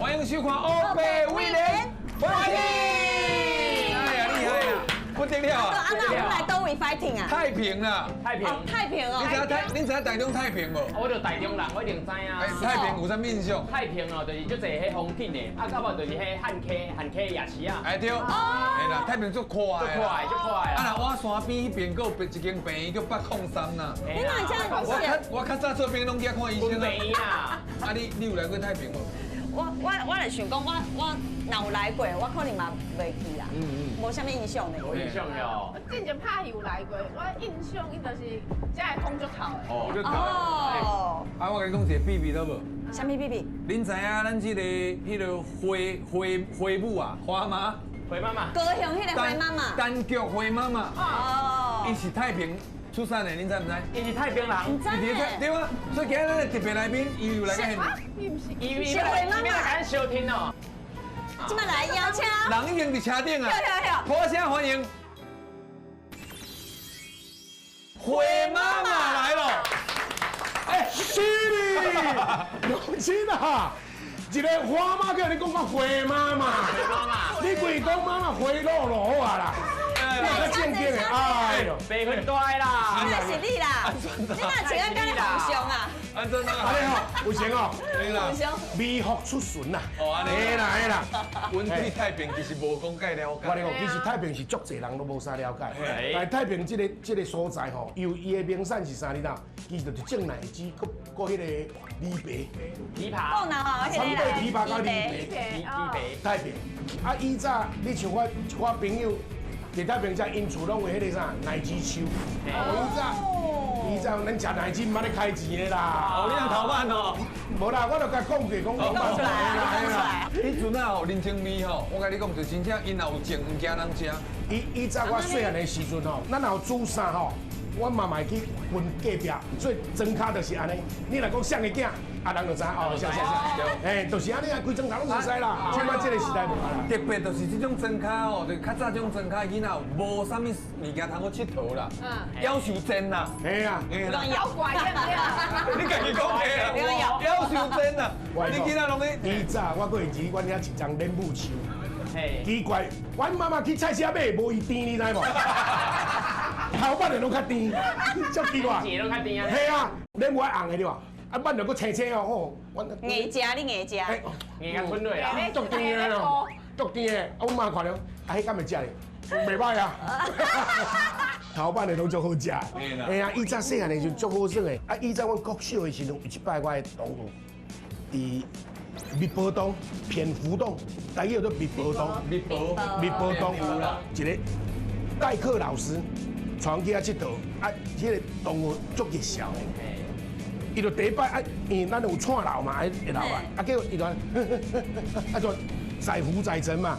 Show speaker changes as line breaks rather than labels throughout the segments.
歡迎收看《烏白威廉》，歡迎！哎呀，厲害啊，不得了啊！
啊，那我們來佗位 fighting 啊？
太平啦，
太平。
太平哦。
你知影太？你知影台中太平無？
我就台中人，我一定知啊。
太平有啥物印象？
太平哦，就是足濟彼風景的，啊，到尾就是彼漢溪，漢溪夜市啊。
哎對，嘿啦，太平足闊的，
足闊的，足闊的。
啊，若倚山邊彼邊閣有一間病院叫北控山啦。
你哪會這樣？
我較早做兵攏去遐看醫生
啊。
啊，你有來過太平無？
我就想講，我若有來過，我可能嘛袂記啦，無啥物印象呢。
無印象喲。
我之前拍戲有來過，我印象伊就是遮的風足透的。
哦。啊，我共你講一个秘密好無？
啥物秘密？
恁知影咱這个彼个花花花母啊，花媽？
花媽媽。
高雄彼个花媽媽。
陳菊花媽媽。
哦。
伊是太平出產的，恁知毋知？
伊是太平人。
毋知呢。
對啊，所以今日咱的特別來賓，伊有來到現場。
伊毋是，
伊是花媽媽。來收聽哦。
這擺來邀請。
人已經佇車頂啊。
對對對。
破聲歡迎花媽媽來了。
哎，是哩，老親啊，一個花媽叫你講講花媽媽，你規講媽媽花露露好啊啦。較正經的，哎喲，
白粉大啦，
那是你啦，你哪穿啊佮你皇上啊？
安怎啊？
按呢吼，有成哦，
啦，
微服出巡啦。
哦，按呢，
嘿啦嘿啦。
阮對太平其實無講介了解。
我咧講，其實太平是足濟人攏無啥了解。但太平這個所在吼，由伊的名產是啥？你知？其實就是種奶子，閣閣彼個枇杷。
枇杷。
川貝枇杷佮枇杷。
枇杷。
太平。啊，以早你像我一寡朋友。佇太平遮，𪜶厝攏有彼个啥奶子樹。哦，以早咱食奶子毋捌咧開錢的啦。
哦，你人頭班哦？
無啦，我就共講過，講
講出來，講出來。
彼陣啊吼，人情味吼，我共你講就真正，𪜶若有種，毋驚人食。
以早我細漢的時陣吼，咱若有煮啥吼，我嘛嘛會去問隔壁，所以莊跤就是按呢。你若講誰的囝？啊，人就知哦，是是是，哎，就是按呢啊，規莊頭攏熟似啦。這擺這個時代無啦。
特別就是這種莊跤哦，就較早這種莊跤囡仔無啥物物件通好𨑨迌啦，夭壽賤啦，
嘿啊，
妖怪對毋對？
你家己講的啊，夭壽賤啦，你囡仔攏咧。
以早我閣會記阮遐一叢蓮母樹，奇怪，阮媽媽去菜市仔買無伊甜，你知無？頭擺的攏較甜，足奇怪。
錢攏較甜啊。
嘿啊，蓮母愛紅的對無？啊，挽著閣青青哦，吼！
硬食你硬食，
硬共吞落啊，
足甜的咯，足甜的。啊，阮媽看著，啊，彼敢會食咧？袂歹啊。頭擺的攏足好食。嘿啊，以早細漢的時陣足好耍的。啊，以早阮國小的時陣，有一擺我的同學佇密婆洞、蝙蝠洞，台語叫做密婆洞。
密婆，
密婆洞，一个代課老師帶阮去遐𨑨迌，啊，彼个同學足熱笑的。伊就第一擺啊，因為咱有蔡老嘛，會落來，啊，結果伊就啊就載浮載沉嘛，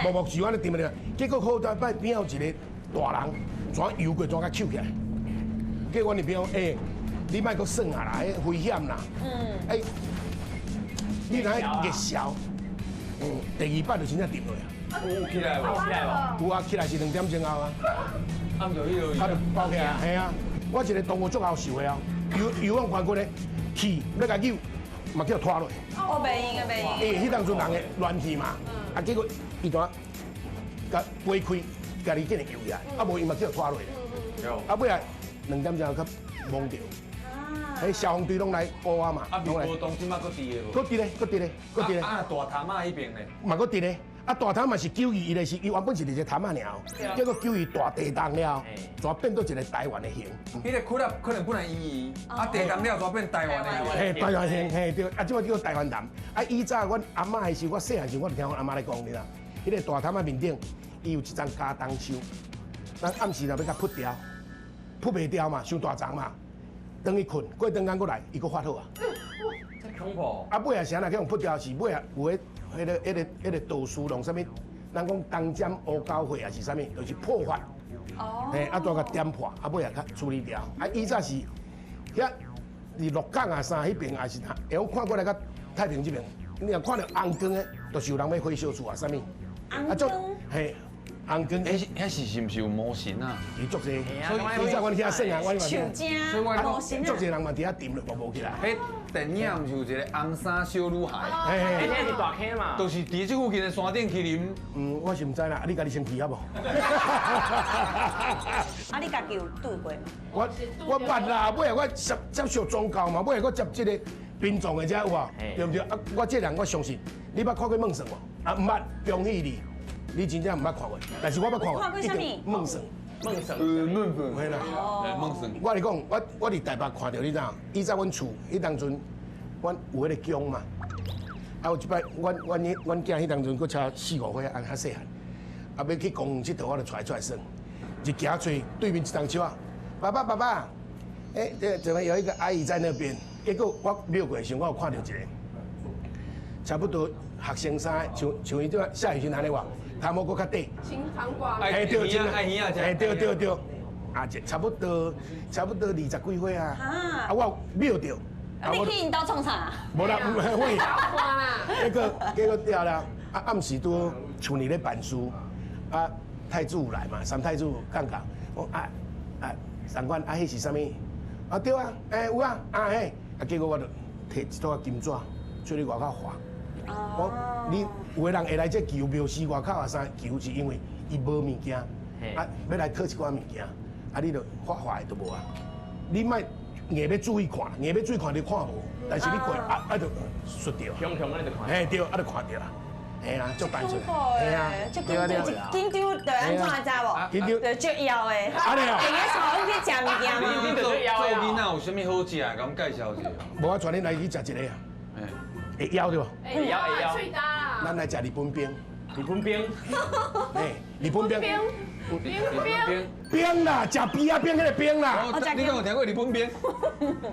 默默就按呢沉落，結果好大擺邊有一個大人，怎游過怎共抾起來，結果阮佇邊講，欸，你莫閣耍啊啦，彼危險啦，欸，你若熱笑，第二擺就真正沉落啊，
有起來無？
有起來無？
有啊，起來是2點鐘後啊，
按著彼個，
啊就包起來，嘿啊，我一個同學足𠢕受的哦。游游泳冠軍咧，去欲共扭，嘛叫拖落。
哦，袂用的，袂用。
欸，彼當陣人的亂去嘛，啊，結果伊就共飛開，家己竟然游起來，啊無伊嘛叫拖落。啊尾仔2點鐘較懵著。彼消防隊攏來顧啊嘛。
啊，密婆洞這擺閣佇的無？
閣佇咧，閣佇咧，閣佇咧。
啊，大潭仔彼邊咧？
嘛閣佇咧。啊，大潭嘛是九二一的時，伊原本是佇一個潭仔爾，結果九二大地動了，全變做一個台灣的形。
彼個窟仔可能本來圓圓，啊地動了全變台灣的形。
嘿，台灣形，嘿對，啊這擺叫做台灣潭。啊，以早阮阿嬤的時，我細漢時，我就聽阮阿嬤咧講，你知？彼個大潭仔面頂，伊有一叢茄苳樹，咱暗時若欲共撲掉，撲袂掉嘛，傷大叢嘛，轉去睏，過轉工閣來，伊閣發好啊。
這恐怖。
啊，尾仔是按怎去予撲掉？是尾仔有彼彼個道士弄啥物？人講東針烏狗會還是啥物，就是破法。哦。嘿，啊，都共點破，啊，尾仔較處理掉。啊，以早是遐佇鹿港啊啥彼邊，也是會用看過來到太平這邊，你若看著紅光的，就是有人欲火燒厝啊啥物。
紅光。
嘿，红光。
彼是毋是有魔神啊？
伊足济，
所
以以前阮去遐耍啊，阮嘛。
树精，魔神啊。
足济人嘛伫遐沉落，无起来。
彼电影毋是有一个红衫小女孩？
彼是大坑嘛。
就是伫这附近的山顶去啉。
嗯，我是毋知啦，你家己先去好无？
啊，你家己有拄过？
我捌啦，尾仔我接受宗教嘛，尾仔我接这个殡葬的才有无？对毋对？啊，我这人我相信，你捌看过梦算无？啊，毋捌，恭喜你，你真正毋捌看过。但是我捌看过。
看过啥物？
梦算。
梦算。
梦算。
嘿啦。
梦算。
我跟你讲，我伫台北看到你知影？以前阮厝彼当阵，阮有彼个宫嘛。啊，有一摆，阮囝彼当阵阁才4、5岁，按较细汉，啊，欲去公园𨑨迌，我就带伊出来耍。就行揣对面一丛树仔，爸爸爸爸，欸，这怎么有一个阿姨在那边？结果我瞄过的时候，我有看到一个，差不多学生衫，像伊这夏雨欣按呢话，头毛阁较短，
清长寡，
哎对，哎对对对，啊，差不多20几岁啊，啊我瞄到，
啊你去𪜶兜创啥？
无啦，毋会，结果了了，啊暗时拄厝里咧办事，啊。太子有来嘛？三太子讲讲，讲啊啊，长官啊，彼是啥物？啊对啊，欸有啊，啊嘿，啊结果我就提一袋金纸出去外口画。我你有的人会来这求庙司外口啊啥求，是因为伊无物件，啊欲来讨一寡物件，啊你就画画的就无啊。你莫硬欲注意看，硬欲注意看你看无，但是你过啊啊就摔著。
强强按呢就看。
嘿对，啊就看著啦。嘿啊，足单纯。
嘿啊，对啊对啊。紧张就按怎知无？
紧张
就足枵的。
按呢哦。
会使带阮去食物件吗？
你做囡仔有啥物好食的？共阮介绍一下。
无，我带恁来去食一个啊。会枵对无？
会枵会枵。喙焦啦。
咱来食日本冰。
日本冰。
嘿，日本冰。
冰冰
冰啦，食冰啊冰，彼个冰啦。
你敢有听过日本冰？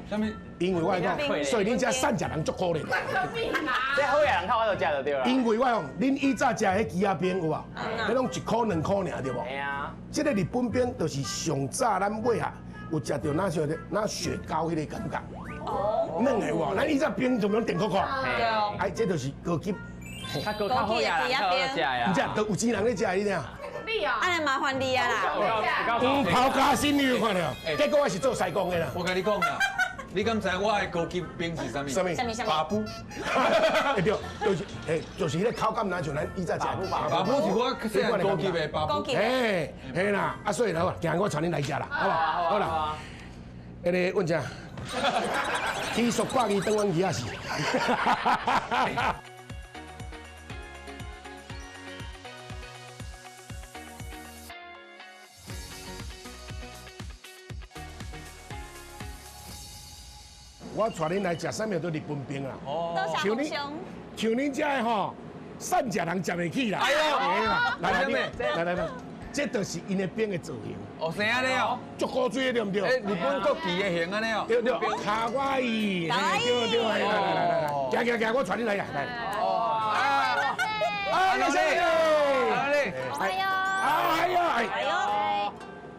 啥物？
因为我讲，所以恁这散食人足可怜。
这好野人较有法度食就对啦。
因为我讲，恁以早食彼枝仔冰有无？彼拢1箍2箍尔对无？
嘿啊。
这个日本冰就是上早咱尾啊有食著那像那雪糕彼个感觉。哦。软的有无？咱以早冰就拢电扣扣。
对。
哎，这就是高级。
较高较好野人较有食呀。
毋是，都有钱人咧食，你知影？
你啊，
按呢麻烦你啊啦。
黄袍加身你有看到？结果我是做师公的啦。
我共你讲啦，你敢知我的高级冰是啥物？
啥物？
啥物？
巴布。
对，就是，就是彼个口感，若像咱以早食。
巴布是我细汉高级的巴布。
嘿，嘿啦，啊所以好，今日我带恁来食啦，好无？好啦。彼个问啥？起诉百二，转阮去仔是。我带恁来食啥物叫日本冰啊？
像恁，
像恁这个吼，散食人食袂起啦。
哎呦，
来来来来来，这就是𪜶的冰的造型。
哦，是按呢哦，
足古锥的对毋对？
欸，日本国旗的形按呢哦。
对对，卡哇伊，对对，来来来来，行行行，我带恁来啊，来。
哦，啊，
谢谢。
阿咧，
哎呦，哎呦，哎呦，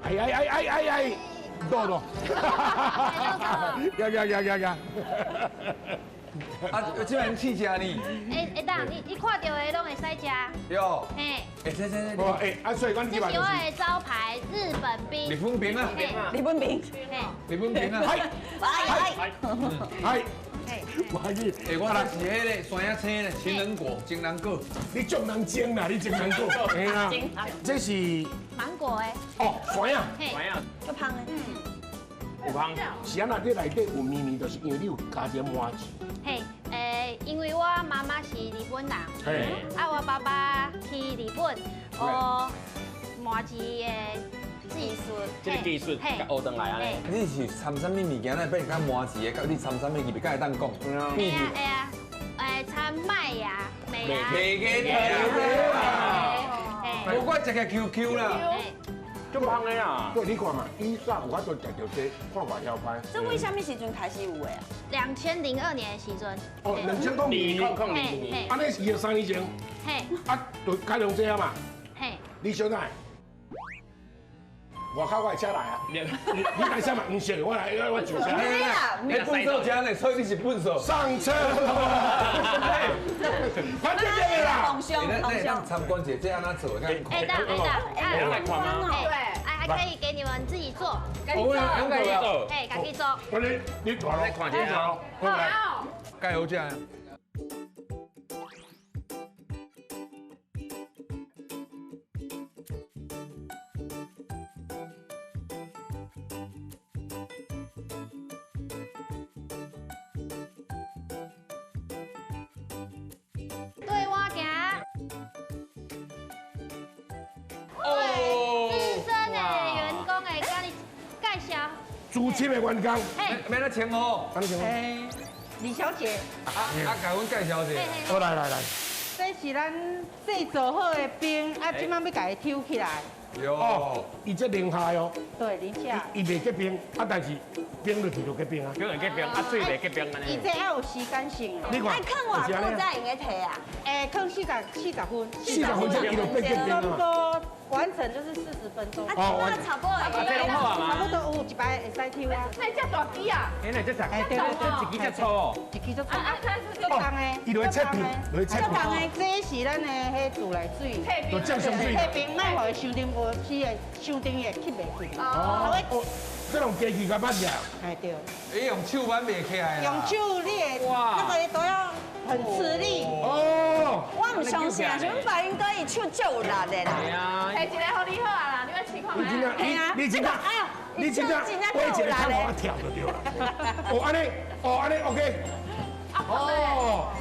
哎哎哎哎哎哎。多多，呀呀呀呀呀！
啊，这摆试食呢？
会当，你看到的拢会使食。
哟。
嘿。
欸，这。
欸，啊，所以阮
这是我的招牌日本冰。
日本冰啊。
日本冰。
日本冰啊。
嗨。
嗨。
嗨。我去。
欸，我是彼个山仔青的情人果，情人果。
你足人精啦，你情人果。嘿啦。这是。
芒果的。
哦，山仔。
山仔。
足香的。
嗯。
有香。
是按怎？你内底有绵绵，就是因为你有加一个麻糍。
嘿，因为我妈妈是日本人，啊，我爸爸去日本学麻糍的技术，
这个技术学转来按呢。
你是掺啥物物件来变较麻糍的？佮你掺啥物去？敢会当讲？
会啊会啊，掺麦芽、麦芽。
麦芽糖。无怪食起 QQ 啦。
足香的啊！
对，你看嘛，以早有法度食著这，看外晓歹。
这为啥物时阵开始有的啊
？2002年的时阵。
哦，2002年。按呢是23年前。
嘿。
啊，就改用这啊嘛。
嘿。
你小奈。外口我的车来啊！你开车嘛黄色的，我来，我上车。
你笨手车呢，所以你是笨手。
上车。反正这个啦。
那那参观者这按怎做？
会当会当，
来看吗？
对，还可以给你们自己做。
我用做。
哎，家己做。
我你大咯，
看一下。
好。
盖好食。
资深的员工，
免来称呼，
安怎称呼？
李小姐。
啊，共阮介绍一下。
好，来来来。
这是咱制作好的冰，啊，这摆欲共伊抽起来。
哦，伊这零下哦。
对，零下。
伊袂结冰，啊，但是冰落去就结冰啊。
可能结冰，啊，水袂结冰按呢。
伊这还有时间性。
你看，
爱囥偌久才会用得提啊？
欸，囥40分。
40分钟伊就变结冰啊。
完成就是40分钟。
哦，差不多。
这拢好啊嘛？
差不多有一摆会使抽啊。
那这大支啊？
哎，那这大，这一支这粗哦。
一支足粗。啊，足重的。
伊就会切片，就会切片。
足重的，这是咱的彼自来水。
就这上水。
切冰，莫予伊伤重，无死的，伤重会吸袂起。
哦。这种机器较慢点。
哎对。
伊用手挽袂起来。
用手你会，那个都要很吃力。
哦。
我唔相信啊，像阮爸应该伊手足有力的啦。
系啊。
摕一个予你好啊啦，你欲试看觅。
你真正，你真正，我一个看我跳就对了。哦，按呢，哦，按呢，OK。哦。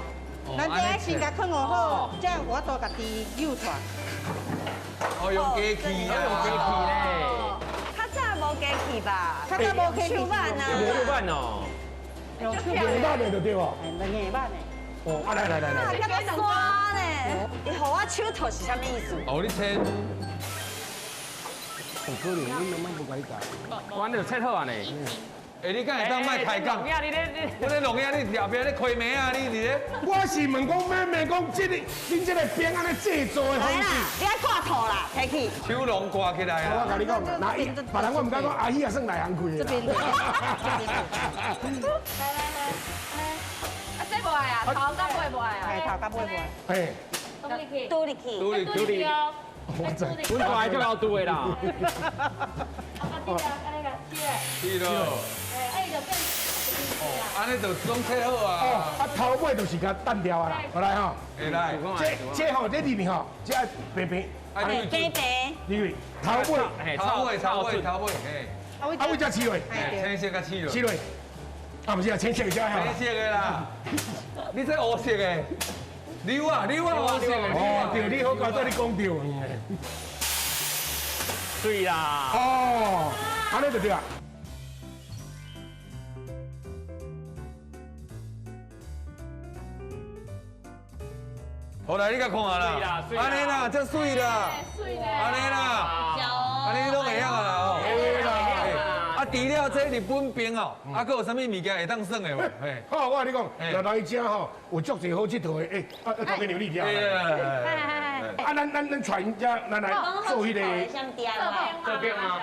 咱这爱先共囥好，才有法度家己扭出来。
哦，用机器啊，
用机器咧。
较早无机器吧？
较早无机器，
手挽啊。
手挽哦。
用手
挽的就对哦。
两个挽的。
哦，啊来来来来。
较刷咧，伊予我手套是啥物意思？
哦，你签。
有可能你妈妈无共你教。
我那就切好啊呢。
欸，你敢会当莫开讲？我咧龙仔，你后壁咧开门啊？你伫咧？
我是问讲，妹妹讲，这个恁这个冰按呢制作的方式。
来啦，你爱挂套啦，提去。
手拢挂起来啦。
我共你讲，那别人我毋敢讲，阿喜也算内行开的。
这边。
来来来，啊，这无爱啊，头到尾无爱啊。
哎，头到尾无爱。
嘿。
拄入去。
拄入去。
拄入去。
我知。
阮大个足够拄的啦。
啊，这个，按呢个，
是咯。哦，按呢就拢切好啊。
哦，啊头尾就是共单掉啊啦，好来吼。
会来。
这吼，这里面吼，这爱白白。
白白。
你头尾，
头尾，头尾，头尾，嘿。
啊，尾才试落。
青色佮试落。
试落。啊，毋是啊，青色的才好。
青色的啦。你这乌色的。你我，你我乌色的。
哦，对，你好，刚才你讲对。
对啦。
哦，按呢就对啊。
好来，你共看下啦，按呢啦，遮媠啦，按呢啦，按呢拢会晓啊啦吼。啊，除了这日本冰哦，啊，阁有啥物物件会当耍的无？嘿，
好，我共你讲，来来遮吼，有足济好𨑨迌的，欸，啊，头家娘你听。啊，咱带𪜶遮，咱来做彼个。
做冰吗？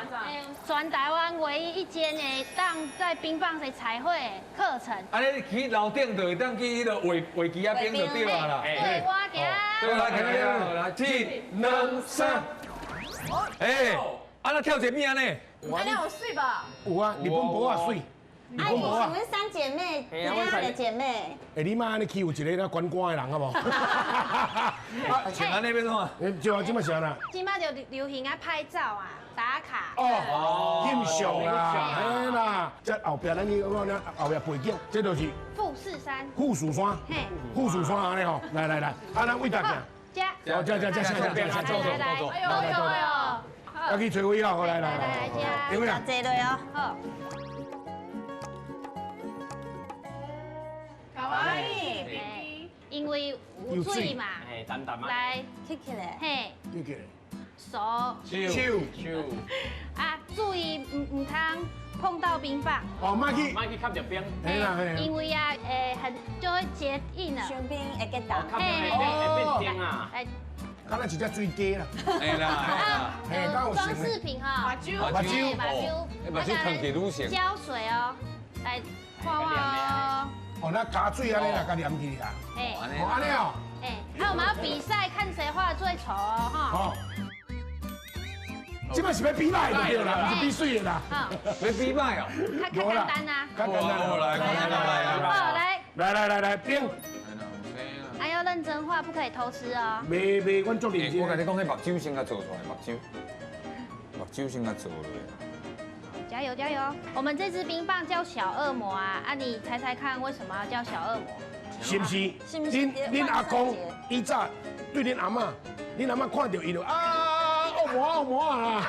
全台湾唯一一间会当在冰棒的彩绘课程。
啊，你去楼顶就会当去彼个画画机仔冰就对啊啦。
对，我行。
对，来，来，一、两、三。哎，啊，那跳这边呢？
按呢有媠无？
有啊，日本帽仔媠。
啊，伊是阮三姐妹，两个姐妹。
欸，你莫按呢欺负一个咧观光的人好无？
啊，像按呢欲创？
对啊，这摆是按怎？
这摆就流行爱拍照啊，打卡。
哦，翕相啦，嘿啦，这后壁咱去我讲后壁背景，这就是
富士山。
富士山，
嘿，
富士山按呢吼，来来来，啊，咱位大行。
这。
哦，这这这这这这
这，
坐坐
坐
坐。
哎呦哎呦哎呦！
要去找位哦，来来
来来，
因为啊，
坐落哦。
好。
卡哇伊，
因为有水嘛，
淡淡啊，
来，
吸起来，
嘿，
吸起来，
手，
手，
手，
啊，注意毋通碰到冰棒。
哦，莫去，
莫去磕著冰。
嘿啦嘿。
因为啊，很就会结印了。
伤冰会结冻。
会变冰啊。
来，
敢若一隻水雞啦。
嘿啦，
嘿，敢有
裝飾品哈，
目睭，
目睭，
目睭，
目睭囥起女性。
膠水哦，來畫畫哦。
哦，那加水按呢啦，共黏起啦。
哎，
哦，按呢哦。
哎，那我們要比賽，看誰畫最醜哦，哈。
哦。這擺是欲比歹就對啦，毋是比媠的啦。
欲比歹哦。
較簡單啊。
較簡單
哦，來，來來
來。
來來來來，冰。
還要認真畫，不可以偷吃哦。
袂袂，阮足認真。
我共你講，彼目睭先共做出來，目睭，目睭先共做落。
加油加油！我們這支冰棒叫小惡魔啊，啊你猜猜看，為什麼要叫小惡魔？
是毋是？恁阿公以早對恁阿嬤，恁阿嬤看著伊就啊，惡魔惡魔啊，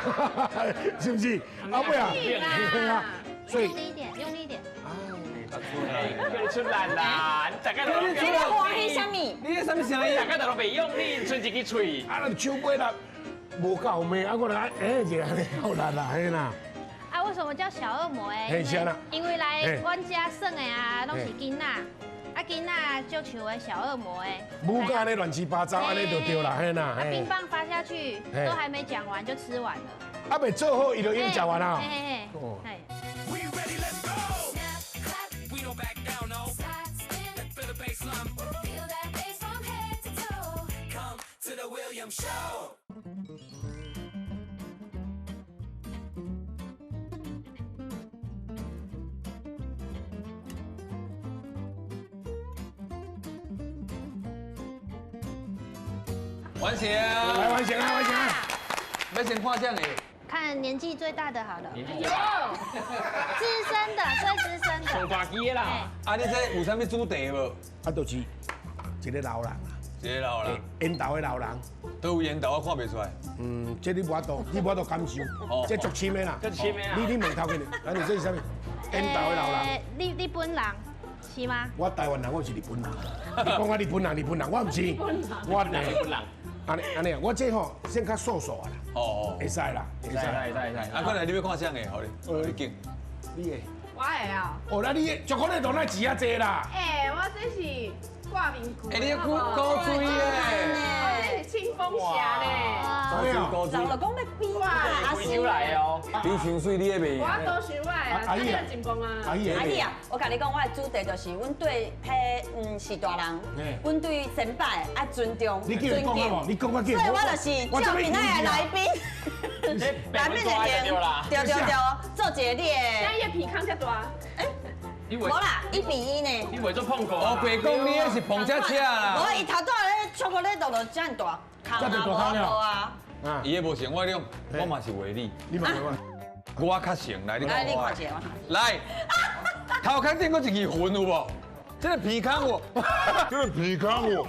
是毋是？阿妹啊，對啊，所以
用力一點，用力一點。
叫你出力啦！你大家都
你咧歡喜啥物？
你咧啥物聲音？
大家都袂用力，賰一支喙。
啊，咱手尾力無夠命，啊，我來哎一個按呢夠力啦，嘿啦。
啊，為什麼叫小惡魔？
嘿，是啊。
因為來阮家耍的啊，攏是囡仔，啊囡仔就像個小惡魔的。
母家咧亂七八糟，按呢就對啦，嘿啦。
啊，冰棒發下去都還沒講完就吃完了。
啊，未做好，伊就已經食完啦。
嘿嘿嘿。
完成，
來完成啊，完成啊！
欲先看啥个？
看年紀最大的好了。資深的，最資深的。
上大支的啦。
啊，你這有啥物主題無？
啊，就是一個老人啊。
一個老人。
緣投的老人。
佗位緣投我看袂出來。
嗯，這你無法度，你無法度感受。這足深的啦。
足深的啦。
你問頭家，啊，你這是啥物？緣投的老人。
日本人。是嗎？
我台灣人，我是日本人。你講我日本人，日本人，我毋是。我日
本人。
按呢按呢，我這吼先較素素啊啦。
哦哦，
會使啦，會使，
會使，會使。
啊，過來你欲看啥个？好咧，你揀。
你的。
我的啊。
哦，那你的巧克力豆哪錢啊濟啦？
欸，我這是掛面具。
欸，你高水耶！
我這是清風俠呢。
高水高水。
人就講欲比啊，
貴州來的哦。
你傷媠，你的袂。
我都想我的啊，
阿姨
啊，
阿姨
阿姨啊，我共你講，我的主題就是阮對彼是大人，阮對先輩愛尊重，
你叫伊講好無？你講我叫。
所以我就是照今仔的來賓，來賓的型，對對對，做一個你的。
啥伊的鼻孔遮大？
欸，無啦，1比1呢。
你袂做碰過？
我白講你那是碰車車啦。
無，伊頭拄仔咧巧克力豆就遮爾大，空啊，無啊。
伊的無像我種，我嘛是畫你。
你嘛畫我？
我較像，來你看我。
來，你看一下。
來，頭殼頂閣一支雲有無？這個鼻孔有，這個鼻孔有。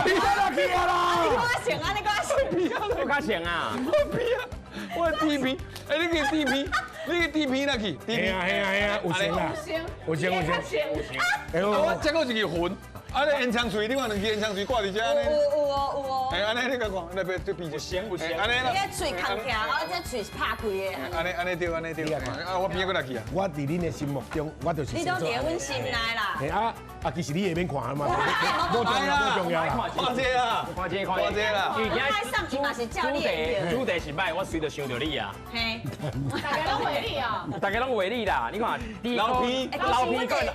你在哪去啊啦？
你講我像啊，你講我像。
鼻孔
我較像啊。
我鼻啊，我的猪鼻，哎，你個豬鼻，你個豬鼻哪去？
係啊係啊係啊，有像啦，有像有像。
哎，我這閣一支雲。啊！你烟枪喙，你看兩支烟枪喙掛佇遮呢？
有有哦有哦。
哎，按呢你共看，來別這邊
有成有成。
按呢啦。
你个喙空起來，我這喙是拍開的。
按呢按呢對，按呢對。啊，我邊過來去啊。
我佇恁的心目中，我就是。
你都佇阮心內啦。
嘿啊啊，其實你會免看啊嘛，無重要，無重要啦。
看這啦，
看這
看這啦。
主題是歹，我隨就想著你啊。
嘿。
大家攏畫你哦。
大家攏畫你啦，你看。
老皮，
老皮，
看到，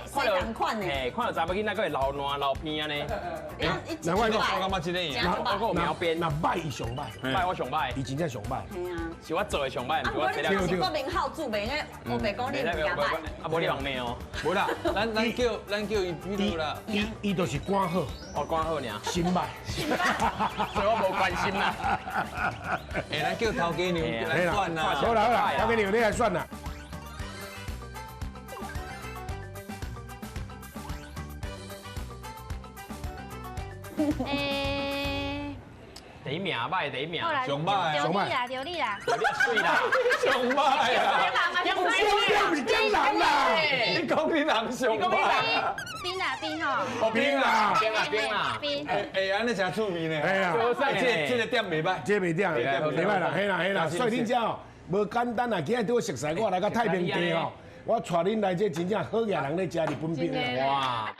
嘿，看到查某囡仔，閣會流爛流鼻按呢。
难怪
我感觉这个样，
我有描边，
若歹伊上歹，
歹我上歹，
伊真正上歹。
是我做的上歹，毋是我
这了。是国民好主，袂用乌白讲你毋惊歹。
啊，无你人命哦。
无啦，咱叫伊彼啦。
伊就是肝好，
哦，肝好尔。
心歹，
所以我无关心啦。
欸，咱叫头家娘来选啦。
好啦好啦，头家娘你来选啦。
欸，
第一名歹，第一名，
上歹，
上歹啦，对你啦，
对你媠啦，
上歹啊！
你毋是奸人啦！
你讲你人上歹。
冰啦冰吼。
哦冰啦，
冰啦冰啦。
冰。
欸，按呢真趣味呢。
哎呀，
这个点袂歹，
这袂点，袂歹啦，嘿啦嘿啦。所以恁遮哦，无简单啊！今日拄好熟似我来到太平地哦，我带恁来这真正好额人咧食日本冰啊！
哇！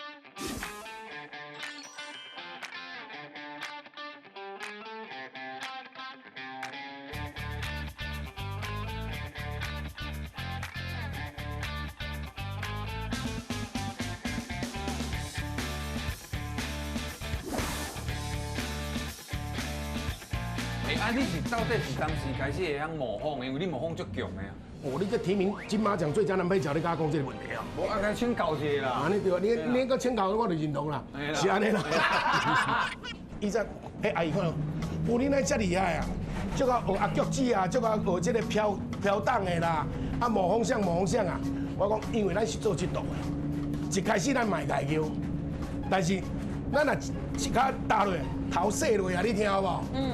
啊，你是到底是當時開始會曉模仿的？因為你模仿足強的啊。
哦，你這提名金馬獎最佳男配角，你敢講這個問題啊？
無啊，共請教一下啦。
按呢對，你閣請教我就認同啦，是按呢啦。伊在，彼阿姨看，有你哪遮厲害啊？足𠢕學阿菊子啊，足𠢕學這個飄飄蕩的啦，啊模仿啥模仿啥啊？我講，因為咱是做這道的，一開始咱嘛會家叫，但是咱若一跤踏落，頭洗落啊，你聽有無？嗯。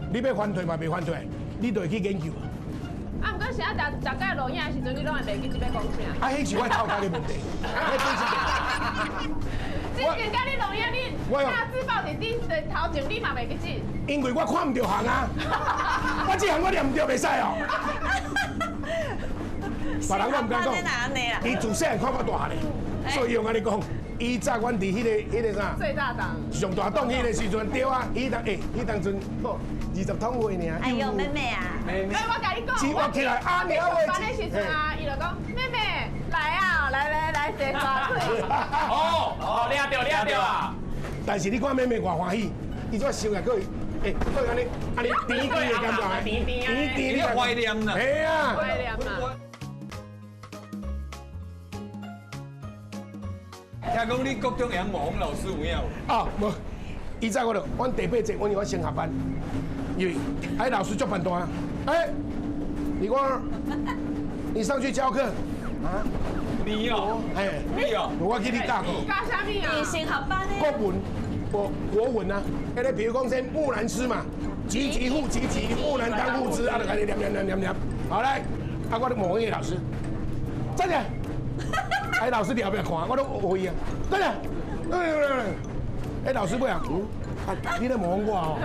你欲反退嘛袂反退，你就會去研究。
啊，毋過是啊，逐逐擺錄影的時陣，你攏會袂記得欲講啥？
啊，彼是我頭殼的問題。
之前佮你錄影，你大字報佇頂頭前，你嘛袂記得。
因為我看毋著行啊，我這行我念毋著袂使哦。別人我毋敢講，伊自細漢看我大漢的，所以用按呢講。以早阮佇彼個啥？
最大檔。
上大檔彼個時陣對啊，彼當欸，彼當陣好20通會爾。
哎呦，妹妹啊！
妹妹。
哎，我共你講，
我起來阿娘的。
班的時陣啊，伊就講妹妹來啊，來來來，坐大腿。
哦哦，掠著掠著啊！
但是你看妹妹偌歡喜，伊怎收來閣會，閣按呢按呢甜甜的感覺，
甜甜
甜甜，
你懷念啦。
嘿啊。
懷念啊！
聽講你國中會曉模仿老師有影無？
啊，無，以前我就，阮第八節，阮有我升學班，因為哎老師足叛大，哎，李光，你上去教課，啊？
你哦，
哎，
你哦，
我去你教課。
教啥物啊？
你升學班的。
國文，國文啊，彼個比如講說木蘭詩嘛，急急復急急，木蘭當戶織，啊，就開始念念念念念，好來，啊，我咧模仿彼個老師，站起來。哎，老師佇後壁看，我攏學伊啊。對啦，哎，老師尾啊，啊，你咧模仿我哦。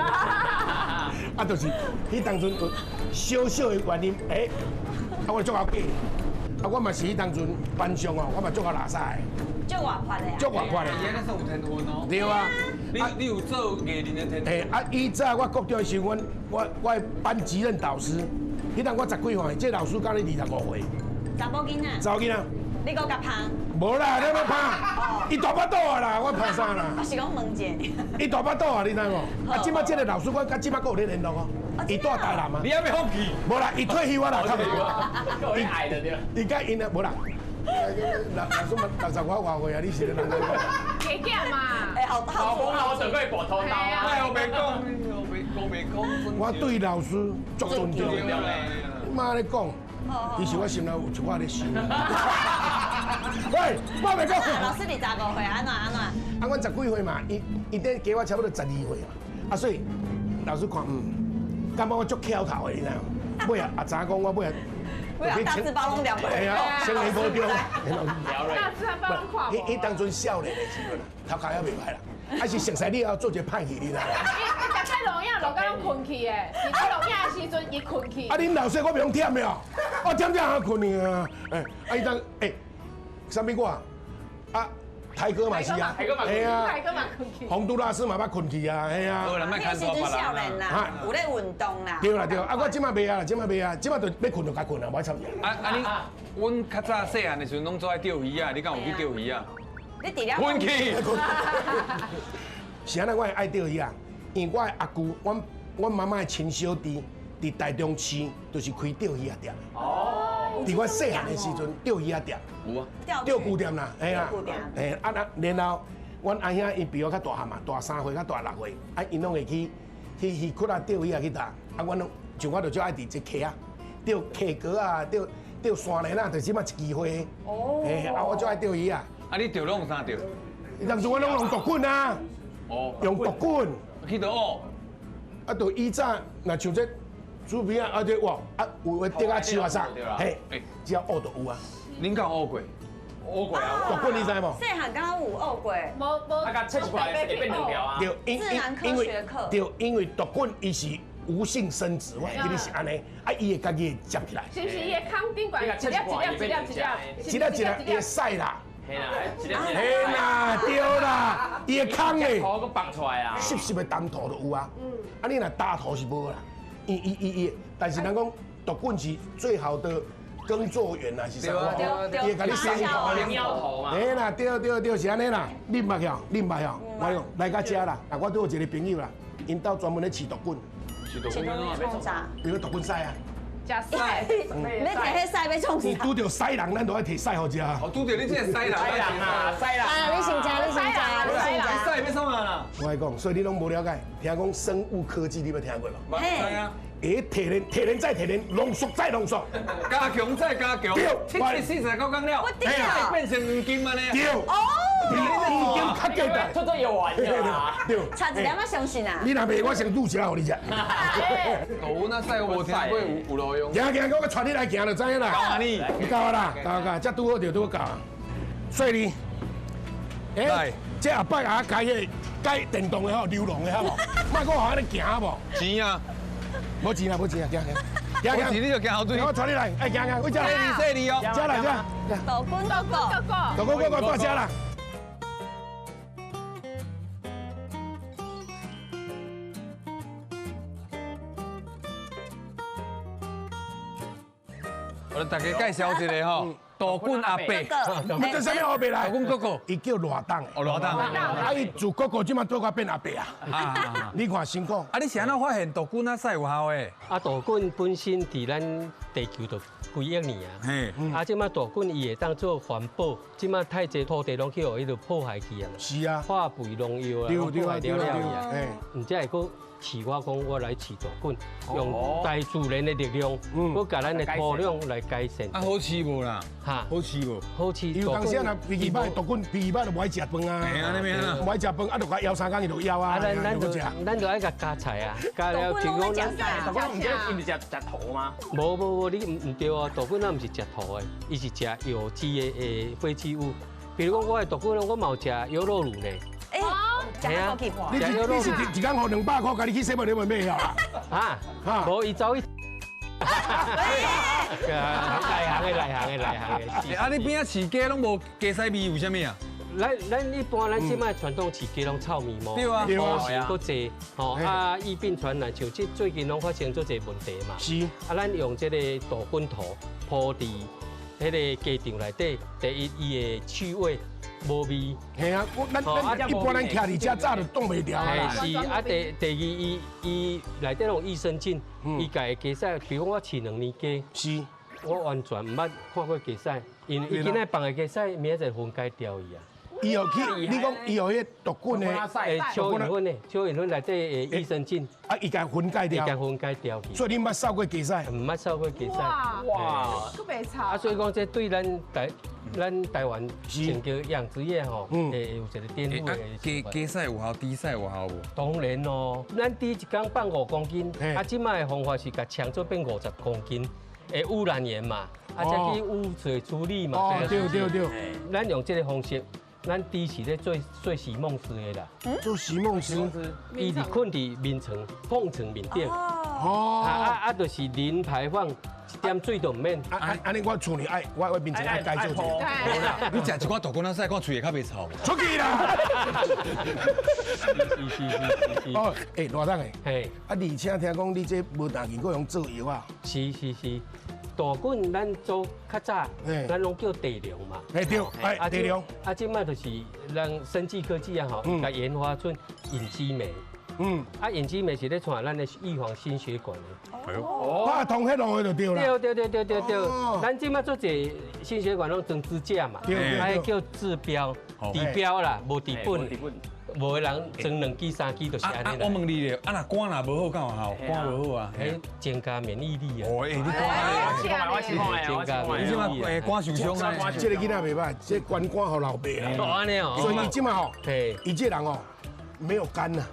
啊，就是彼當陣有小小的原因，哎，啊，我足𠢕假，啊，我嘛是彼當陣班上哦，我嘛足𠢕垃圾的。
足活潑的。
足活潑的。
伊那算有天分哦。
對啊。
你有做藝人的天分。
哎，啊，以早我國中的時陣，我的班主任導師，彼當我10幾歲，這老師教你25歲。
查某囡仔。
查某囡仔。
你閣共拍？
無啦，你欲拍？伊大腹肚啊啦，我拍啥啦？
我是講問者。
伊大腹肚啊，你知無？啊，這擺這個老師，我佮這擺閣有咧聯絡哦。伊住台南啊。
你還欲放棄？
無啦，伊退休啊啦，
伊愛的對。
伊佮𪜶啊，無啦。老師嘛60外歲啊，你是咧人講？
加減嘛。
哎，好，
好講啊，我準備拔頭刀啊。
莫胡白講，胡白講。
我對老師足尊重。你媽咧講，其實我心內有一寡咧想。喂，我袂講。
老師25歲，按怎按怎？
啊，阮10幾歲嘛，伊頂加我差不多12歲嘛。啊，所以老師看，感覺我足翹頭的，你知無？尾啊，也知影講我尾啊，
尾啊，大字報攏念袂。
系啊，先年高中。
大字報攏看無。
彼當陣少年的時陣，頭殼猶袂歹啦。啊是熟似了後做一個歹戲，你知無？
伊逐擺錄影錄甲攏睏去的，是咧錄影的時陣伊睏去。
啊，恁老師我袂用忝的哦，我忝忝啊睏去啊。哎，啊伊當欸，啥物我啊？台哥嘛是啊，
系啊，台哥嘛睏去。
洪都拉斯嘛捌睏去啊，系啊。
彼時陣少年啦，有咧運動啦。
對啦對，啊我這擺袂啊，這擺袂啊，這擺就欲睏就共睏啊，無愛插伊。
啊啊你，阮較早細漢的時陣攏做愛釣魚仔，你敢有去釣魚仔？
你佇咧
睏去。
是按怎我會愛釣魚仔？因為我的阿舅，阮媽媽的親小弟，佇台中市就是開釣魚仔店。哦。佇我細漢的時陣，釣魚仔店。
有啊。
釣具店啦，嘿啊。嘿啊啊，然後阮阿兄伊比我較大漢嘛，大3歲較大6歲，啊，𪜶攏會去魚窟啊釣魚仔去打。啊，阮攏像我就足愛佇這溪仔釣溪蛤啊，釣山蓮仔，就是這擺一支花。哦。嘿，啊，我足愛釣魚仔。
啊，你釣攏用啥釣？
當初我攏用毒棍啊。
哦。
用毒棍。
去佗學？
啊，就以早若像這竹邊啊，啊這哇，啊有的竹仔樹啊啥，嘿，只要學就有啊。
恁敢有學過？學過啊！
毒棍你知無？
細漢敢有學過？
無無。
啊，共切一塊會變兩條啊。
對，
自然科學課。
對，因為毒棍伊是無性生殖，我會記得是按呢，啊，伊會家己會接起來。
是毋是伊的空頂懸一粒一粒一粒一粒？
一粒一粒，伊會屎啦。
嘿啦，
嘿啦，對啦，伊會空的。
土閣放出來啊！
濕濕的澹土就有啊。啊，你若焦土是無啦。伊，但是人講毒棍是最好的耕作員啊，是啥？伊會共你生
土嘛。
嘿啦，對對對，是按呢啦。你毋捌曉，你毋捌曉，我講來到遮啦。啊，我拄有一個朋友啦，𪜶兜專門咧飼毒棍。
饲大滚
要创啥？
比如大滚屎啊。
食屎，
欲提彼屎欲创啥？
你拄著屎人，咱就爱提屎予食。
哦，拄著你这个屎人，
屎人啊，屎人。
啊，你先食，你先食，你先食。
屎欲创啥啦？
我爱讲，所以你拢无了解。听讲生物科技，你捌听过无？
嘿。啊。
会提炼，提炼再提炼，浓缩再浓缩，
加强再加强。
对。
774九工了，变成黄金按呢。
对。哦。黄金较简单。
出做药丸
对。
差一点仔相信啊。
你若袂，我先注射予你食。
大滚仔屎我无听过有路用。
行行，我带你来行就知影啦。
够啊你。
够啊啦，够够，这拄好就拄好够。细腻。欸，这后摆啊，改彼改电动的吼，流浪的好无？莫阁予按呢行好无？
钱啊！
无钱啦，无钱啊，行行，行
行，钱你就行后腿。
我带你来，哎，行行，我这来。
细腻哦，
这来这。
大滚哥哥，
大滚哥哥到这啦。
我来大家介绍一下吼。大滚阿伯，
这啥物阿伯来？
大滚哥哥，
伊叫罗东。
哦，罗东。
啊，伊自哥哥这马做到变阿伯啊。你看辛苦。
啊，你是按怎发现大滚仔屎有效的？
啊，大滚本身伫咱地球就几亿年啊。嘿。啊，这马大滚伊会当做环保，这马太济土地拢去予伊就破坏去啊。
是啊。
化肥农药啊，破坏了了去啊。毋才会阁饲我讲，我来饲大滚，用大自然的力量，阁共咱的土壤来改善。
啊，好饲无啦？
哈，
好饲无？
好饲。
有当时啊，脾气歹，大滚脾气歹就无爱食饭啊。
嘿啊，那
边啊，无爱食饭，啊，就共枵三工伊就枵啊。
咱就爱共加菜啊，加了就讲
咱。大滚毋是伊毋是食食土吗？
无无无，你毋对哦，大滚仔毋是食土的，伊是食有机的废弃物。比如讲，我的大滚，我嘛有食优酪乳呢。
欸，
你是一工予200箍，共你去洗物，你会买啊？
啊，无伊走去。内行的，内行的，内行的。
啊，你边仔饲鸡拢无鸡屎味，为啥物啊？
咱一般咱这摆传统饲鸡拢臭味毛，
对啊，
乌性阁济，吼啊，疫病传染，像这最近拢发生足济问题嘛。
是。
啊，咱用这个大滚土铺伫彼个鸡场内底，第一伊的气味。无味，
嘿啊，咱一般咱徛伫遮早就挡袂牢啊。
是啊，第二，伊内底拢有益生菌，伊共鸡屎，比如讲我饲2年鸡，
是，
我完全毋捌看过鸡屎，因为伊今仔放的鸡屎，明仔载分解掉去啊。
伊有去，你讲伊有彼毒菌的，
蚯蚓粉的，蚯蚓粉内底的益生菌，
啊，伊共分解掉，
伊共分解掉去。
所以你毋捌扫过鸡屎？
毋捌扫过鸡屎。
哇，阁袂臭。
啊，所以讲这对咱台湾整个养殖业吼，会有一个颠覆的。
鸡屎有效，猪屎有效无？
当然咯，咱猪一工放5公斤，啊，这摆的方法是共枪做变50公斤，会污染源嘛，啊，才去污水处理嘛。
哦，对对对。
咱用这个方式。咱猪是咧做席梦思的啦，
做席梦思，
伊是困伫眠床、碰床面顶，哦，啊，就是零排放，一点水都毋免。
啊，按呢我厝里爱，我眠床爱改做一
个。你食一寡大滚仔屎，看喙会较袂臭。
出去啦！
是。
哦，欸，罗东的，
嘿，
啊，而且听讲你这无弹琴，阁用做药啊？
是是是。大滚咱做较早，咱拢叫地龙嘛。
哎对，哎地龙。
啊，这摆就是咱生技科技啊吼，共研发出隐基酶。啊，隐基酶是咧传咱的预防心血管的。
哦。啊，通血路的就对啦。
对对对对对对。咱这摆做济心血管拢装支架嘛，啊，叫治标，治标啦，无治本。无的人装2支3支就是按呢。
我问你咧，啊若肝若无好，敢有效？肝无好啊，
彼增加免疫力啊。
哦，欸，你肝，
增加免
疫力。你这肝受伤啊？
这个囡仔袂歹，这关肝予老爸啦。
哦，按呢哦。
所以伊这摆吼，伊这人哦，没有肝呐。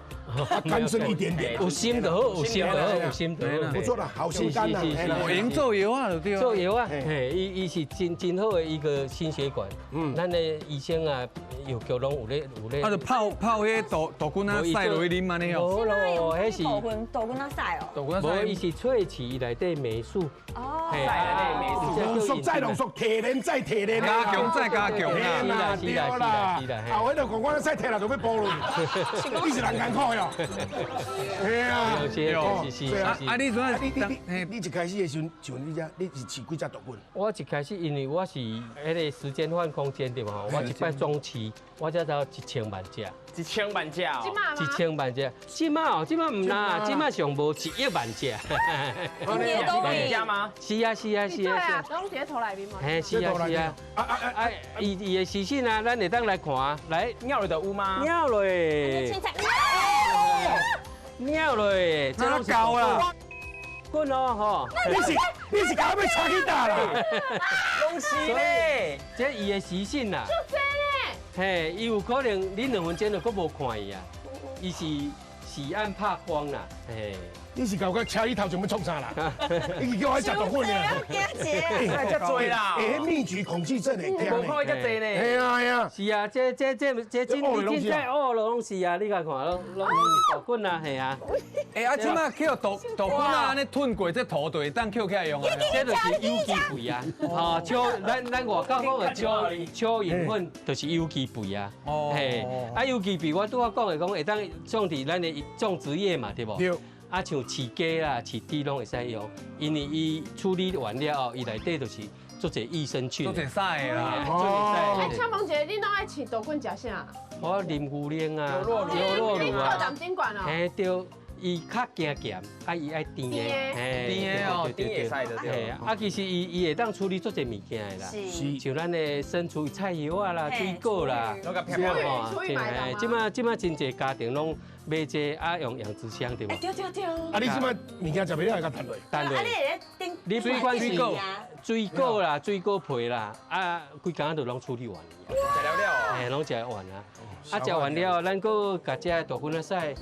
肝剩一点点，
有心就好，有心就好，有心就好，
不错啦，好心肝呐。
用做药啊，就对。
做药啊，嘿，伊是真好的一个心血管。咱的医生啊，药局拢有咧有咧。
啊，就泡泡彼大滚仔屎落去啉按呢哦。
无咯，彼是
大滚仔屎哦。
无，伊是萃取内底霉素。
哦。
内底霉素。
缩再浓缩，提炼再提炼，
加强再加强
啦，对啦，啊，我就讲我使提啦就欲补落，你是人艰苦哟。嘿啊，
是是是。
啊，你阵
你一开始的时阵，像你这，你是饲几只毒菌？
我一开始因为我是彼个时间换空间对无？我一摆总饲，我才到1000万只。
1000万只哦。
1000万只，这马哦，这马毋啦，这马上无1亿万只。
你都
会吗？
是啊是啊是啊。
拢伫咧土内面嘛。
嘿，是啊是啊。啊啊啊！伊伊的习性啊，咱会当来看，来
尿落就有吗？
尿落。尿落，
这拢够啦。
滚哦吼！
你是搞欲插去打啦？
拢是咧，
这伊的习性啦。
足济咧。
嘿，伊有可能你2分钟就阁无看伊啊，伊是喜暗怕光啦，嘿。
你是搞个车去头前欲创啥啦？你是叫我食毒粉啊？
惊遮济啦！
欸，密集恐惧症会惊
无看遮济呢。
嘿啊嘿啊。
是啊，这真你真在学拢是啊，你共看拢拢是毒菌啊，嘿啊。
欸，啊，这马捡毒菌啊，按呢吞过这土就会当捡起来用啊。
这就是有机肥啊，吼，蚯咱外国讲的蚯蚯蚓粉就是有机肥啊。嘿，啊有机肥我拄仔讲的讲会当种伫咱的种植业嘛，对无？
对。
啊，像饲鸡啦、饲猪拢会使用，因为伊处理完了后，伊内底就是做者益生菌。
做者屎的啦。
哎，请问一下，你拢爱饲毒菌食啥？
我啉牛奶啊，优酪乳啊。
你做点管哦。
嘿对，伊较惊咸，啊伊爱甜的，
甜的哦，甜会使就对。
啊，其实伊会当处理足济物件的啦，像咱的生厨菜叶仔啦、水果啦，
吼，
这马真济家庭拢买这啊，用养殖箱对无？
对对对。
啊，你这马物件食袂了，会共趁落。
趁落。
啊，你会咧顶？
你不管是水果啦、水果皮啦，啊，规工就拢处理完。
食了了。
嘿，拢食完啊。啊，食完了，咱阁共这大菌仔屎。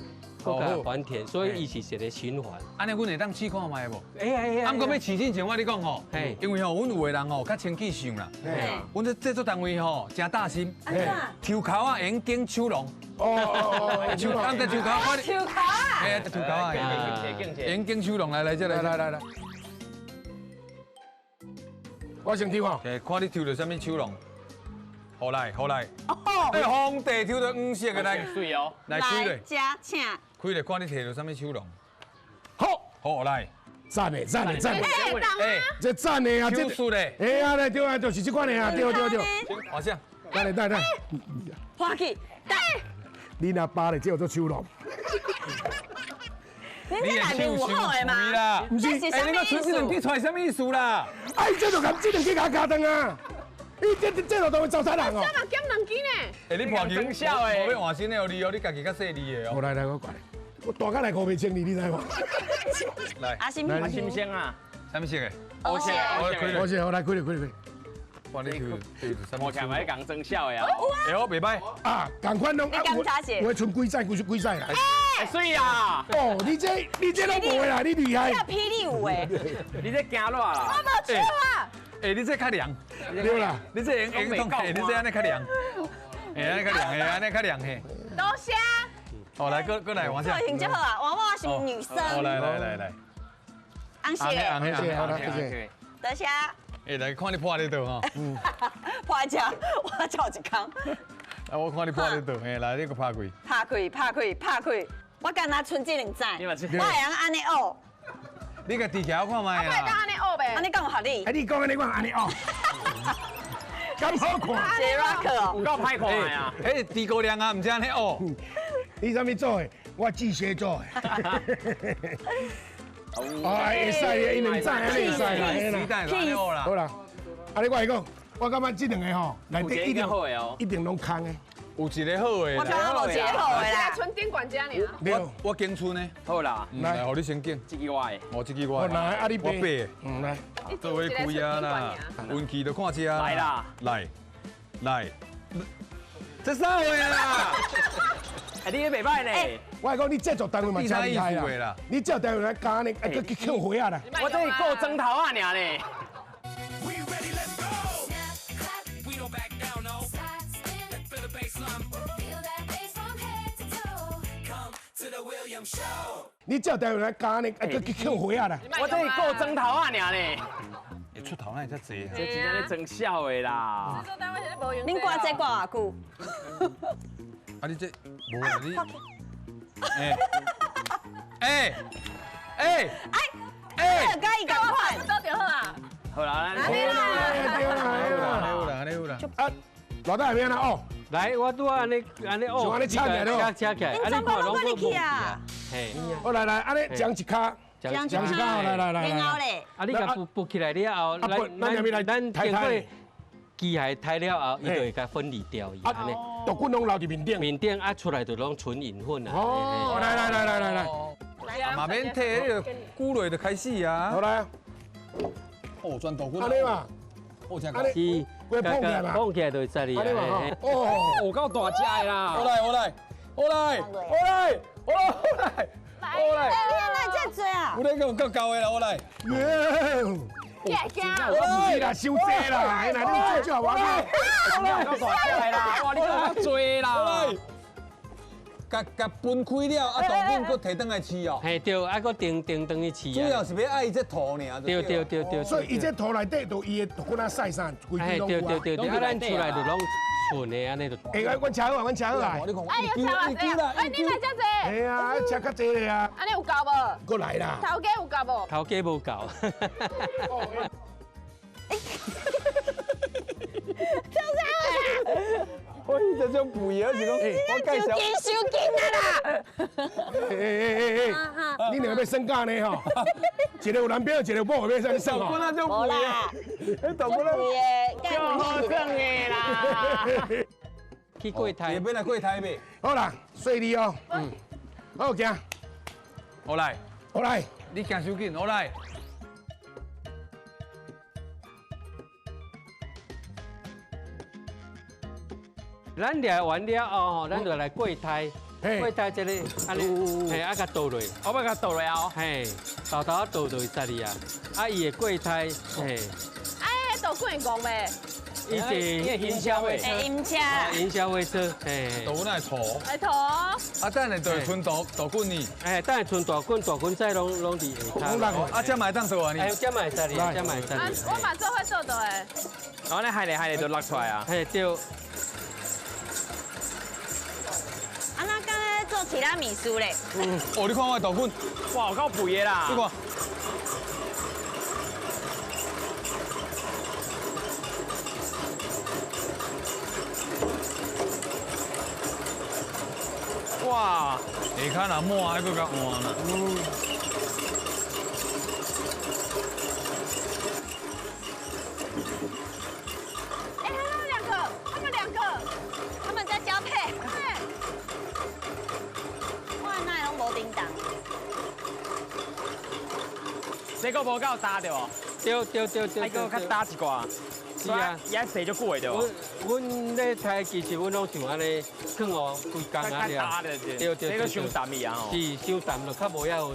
阁共还田，所以伊是一个循环。
按呢，阮会当试看觅无？
会啊会啊。
啊，毋过欲试之前，我跟你讲吼，因为吼，阮有的人吼较清气想啦。阮这制作单位吼诚大心，抽鬮仔会用拣手龙。哦，抽鬮在抽鬮，
抽鬮仔。
哎，抽鬮仔，会用拣手龙来来这来
来来来。我先抽吼。
看你抽著啥物手龙。好来好来。哎，皇帝抽著黄色的来，
水哦。
来开咧。
请。
开咧，看你摕著啥物手龙。
好，
好来，
赞的赞的赞的，
哎，
这赞的啊，
这手术的，
哎呀，对啊，就是这款的啊，对对对。
换啥？
等下等下。
破去，来。
你若扒咧，这叫做手龙。
你这内面有好的吗？
毋是，
哎，你讲剩这两支出来啥物意思啦？
哎，这就共这两支共加断啊！你这就当会糟蹋人哦！
这嘛减两支呢？
哎，你破球，无欲换新的哦，你哦，你家己较细腻的哦。
我来来，我过来，我大概来五袂清你，你知无？
来，
阿新，
阿新鲜啊，
啥物色的？
乌色，
乌色，好来开咧开咧开。
哇，你去，
目前嘛咧共装痟的啊。
哎，我袂歹
啊，仝款拢
你检查者。
我剩几载，几几载啦。
哎，水啊！
哦，你这拢无啦，你厉害。
这霹雳有诶。
你这惊热啦？
我无手啊。
哎，你这较凉。
对啦，
你这用用冻，哎，你这按呢较凉。哎，按呢较凉，哎，按呢较凉嘿。
多谢。
哦，来，过来，换
下。造型就好啊，娃娃是女生。
哦，来来来来。
红色。
红色，
好，谢谢。
多谢。
哎，来看你破咧倒吼。
破只，我照一空。
啊，我看你破咧倒，嘿，来，你阁拍开。
拍开，拍开，拍开。我敢若剩这两指，我会用按呢学。
你共提起来我看觅啦。
我会当按呢学呗。
按呢敢有合理？
哎，你讲按呢，我按呢学。敢好看？
是 rock 哦。
有够歹看的啊！
哎，诸葛亮啊，毋知按呢学。
你啥物做的？我巨蟹座的。哎，会使的，伊两指按呢会使啦。好啦，啊你我来讲，我感觉这两个吼，内底一定一定拢空的。
有一个好的，
我感觉无一个好的啦。
剩顶悬这尔。
我拣剩的。
好啦，
来，予你先拣。
这支我的。
哦，这支我的。
来，啊你
我爬。
嗯，来。
做伙开啊啦，运气就看这。
来啦，
来，来。这啥货啦？
哎，你也袂歹呢。
我讲你制作单位嘛真厉害啦。你制作单位来加呢，啊，去捡花仔啦。
我这是顾砖头仔尔呢。
你制作单位来加呢，啊，去捡花仔啦。
我这是顾砖头仔尔呢。
出头哪会遮济啊？
这真正咧装痟的啦。
制作单位是咧无用。
恁挂这挂偌久？
啊，你这无啦你。哎哎哎哎！
佮伊仝款。
做就好啊。
好啦，
按呢啦，
对啦，
好啦，好啦。
啊，老大边啦哦。
来，我拄仔按呢按呢哦，
按呢车起来咯，
车起来。
恁全部拢过入去啊？
嘿。
好来来，按呢将一跤，将一跤，来来来。
然后咧，
啊，你共拨拨起来了后，咱经过机械筛了后，伊就会共分离掉伊。按呢，
豆棍拢留伫面顶，
面顶啊出来就拢纯银粉啊。
哦，来来来来来来。
嘛免提，迄个久落就开始啊。
好来。
哦，转豆棍。
按呢嘛。
哦，这
样。是。碰起来嘛，
碰起来就会知哩。
哦，
有够大只的啦！
我来，我来，我来，我来，我来，我来。
哎，你哪会这济啊？
有咧讲够高的啦，我来。
惊惊！
不是啦，伤济啦，哎，那你做少我
来，够大只的啦！哇，你够济啦！
共共分开了，啊，豆粉阁提转来饲哦。
嘿，对，啊，阁定定转去饲。
主要是欲爱伊这土尔。
对对对对。
所以伊这土内底就伊的豆粉啊晒啥，规堆拢
有。对对对对，啊，咱出来就拢纯的，按呢就。
哎，阮车好啊，阮车好啊。
哎，有车啊，哎，你来遮济。
嘿啊，车较济咧啊。
按呢有够无？
阁来啦。
头家有够无？
头家无够。
做啥啊？
我伊这种肥的，是讲，我介绍。
伤紧啊啦！
哎哎哎哎，你两个欲算价呢吼？一个有男朋友，一个有某，欲算算
吼？豆骨那种
肥的，
豆骨那
肥的，
够好算的啦。
去过台，
欲来过台未？
好啦，细腻哦。嗯。好行。
好来，
好来，
你行伤紧，好来。
咱掠完了后吼，咱就来过筛，过筛这个，按呢，嘿，啊，共倒落，
我欲共倒落啊，
嘿，豆豆啊倒落去里啊，啊，伊会过筛，嘿。
哎，豆棍会戆袂？
伊是营销会，
营车，
营销会车，嘿，
豆那会涂，
会涂。
啊，等下就会剩大大棍呢？
哎，等下剩大棍，大棍再拢拢伫下跤。
啊，这嘛会当做啊？
哎，这嘛会使哩，这嘛会使哩。
我嘛做会做到的。
然后咧，海咧海咧就落出来啊。
嘿，对。
啊，那刚才做提拉米苏嘞。
哦，你看我的豆棍，
哇，有够肥的啦！
你看。
哇，
下跤若满，还阁较换啦。
哎，他们两个，
他们在交配。
对。
我哪会拢无叮当？
这个无够焦对无？
对对对对。
还阁较焦一寡。
是啊，
伊爱洗足久的对无？
阮咧刣其实阮拢像按呢，囥哦规工啊了。对对对。
这个伤淡去啊吼。
是，伤淡就较无遐好刣。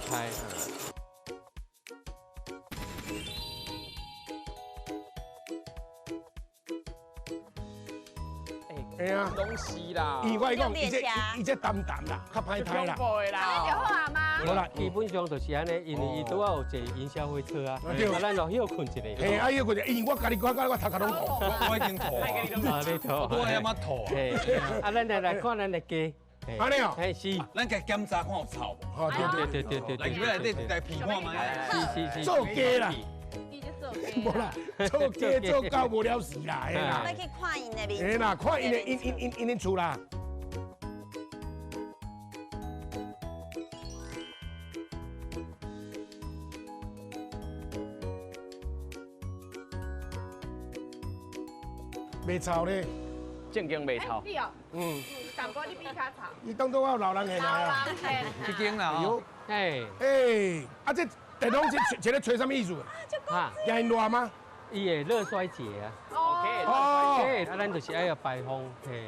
哎呀，
拢是啦。
伊我讲，伊这淡淡啦，较歹刣啦。
按呢就好啊吗？
无啦，基本上就是按呢，因为伊拄仔有坐营销火车啊，啊，咱就歇睏一下。
嘿，啊歇睏一下，因为我家己我我头壳拢吐，
我已经吐
啊，你吐，
我遐嘛吐。
啊，咱来来看咱的鸡。
按呢哦，
嘿是。
咱共检查看有臭无？
好，对
对对对对。
来，入来底来闻看觅。
是是是。
做鸡啦。无啦，做鸡做狗无了事啦，嘿啦。
欲去看𪜶的面。
嘿啦，看𪜶的𪜶𪜶𪜶𪜶𪜶厝啦。袂臭咧，
正经袂臭。
你哦，嗯，淡薄你比较臭。
你当作我有老人缘来啊？
这间啦，哦。
哎
哎，啊这电风这这咧吹啥物意思？
啊，
惊𪜶热吗？
伊会热衰竭啊。
哦。
啊，咱就是爱要排风。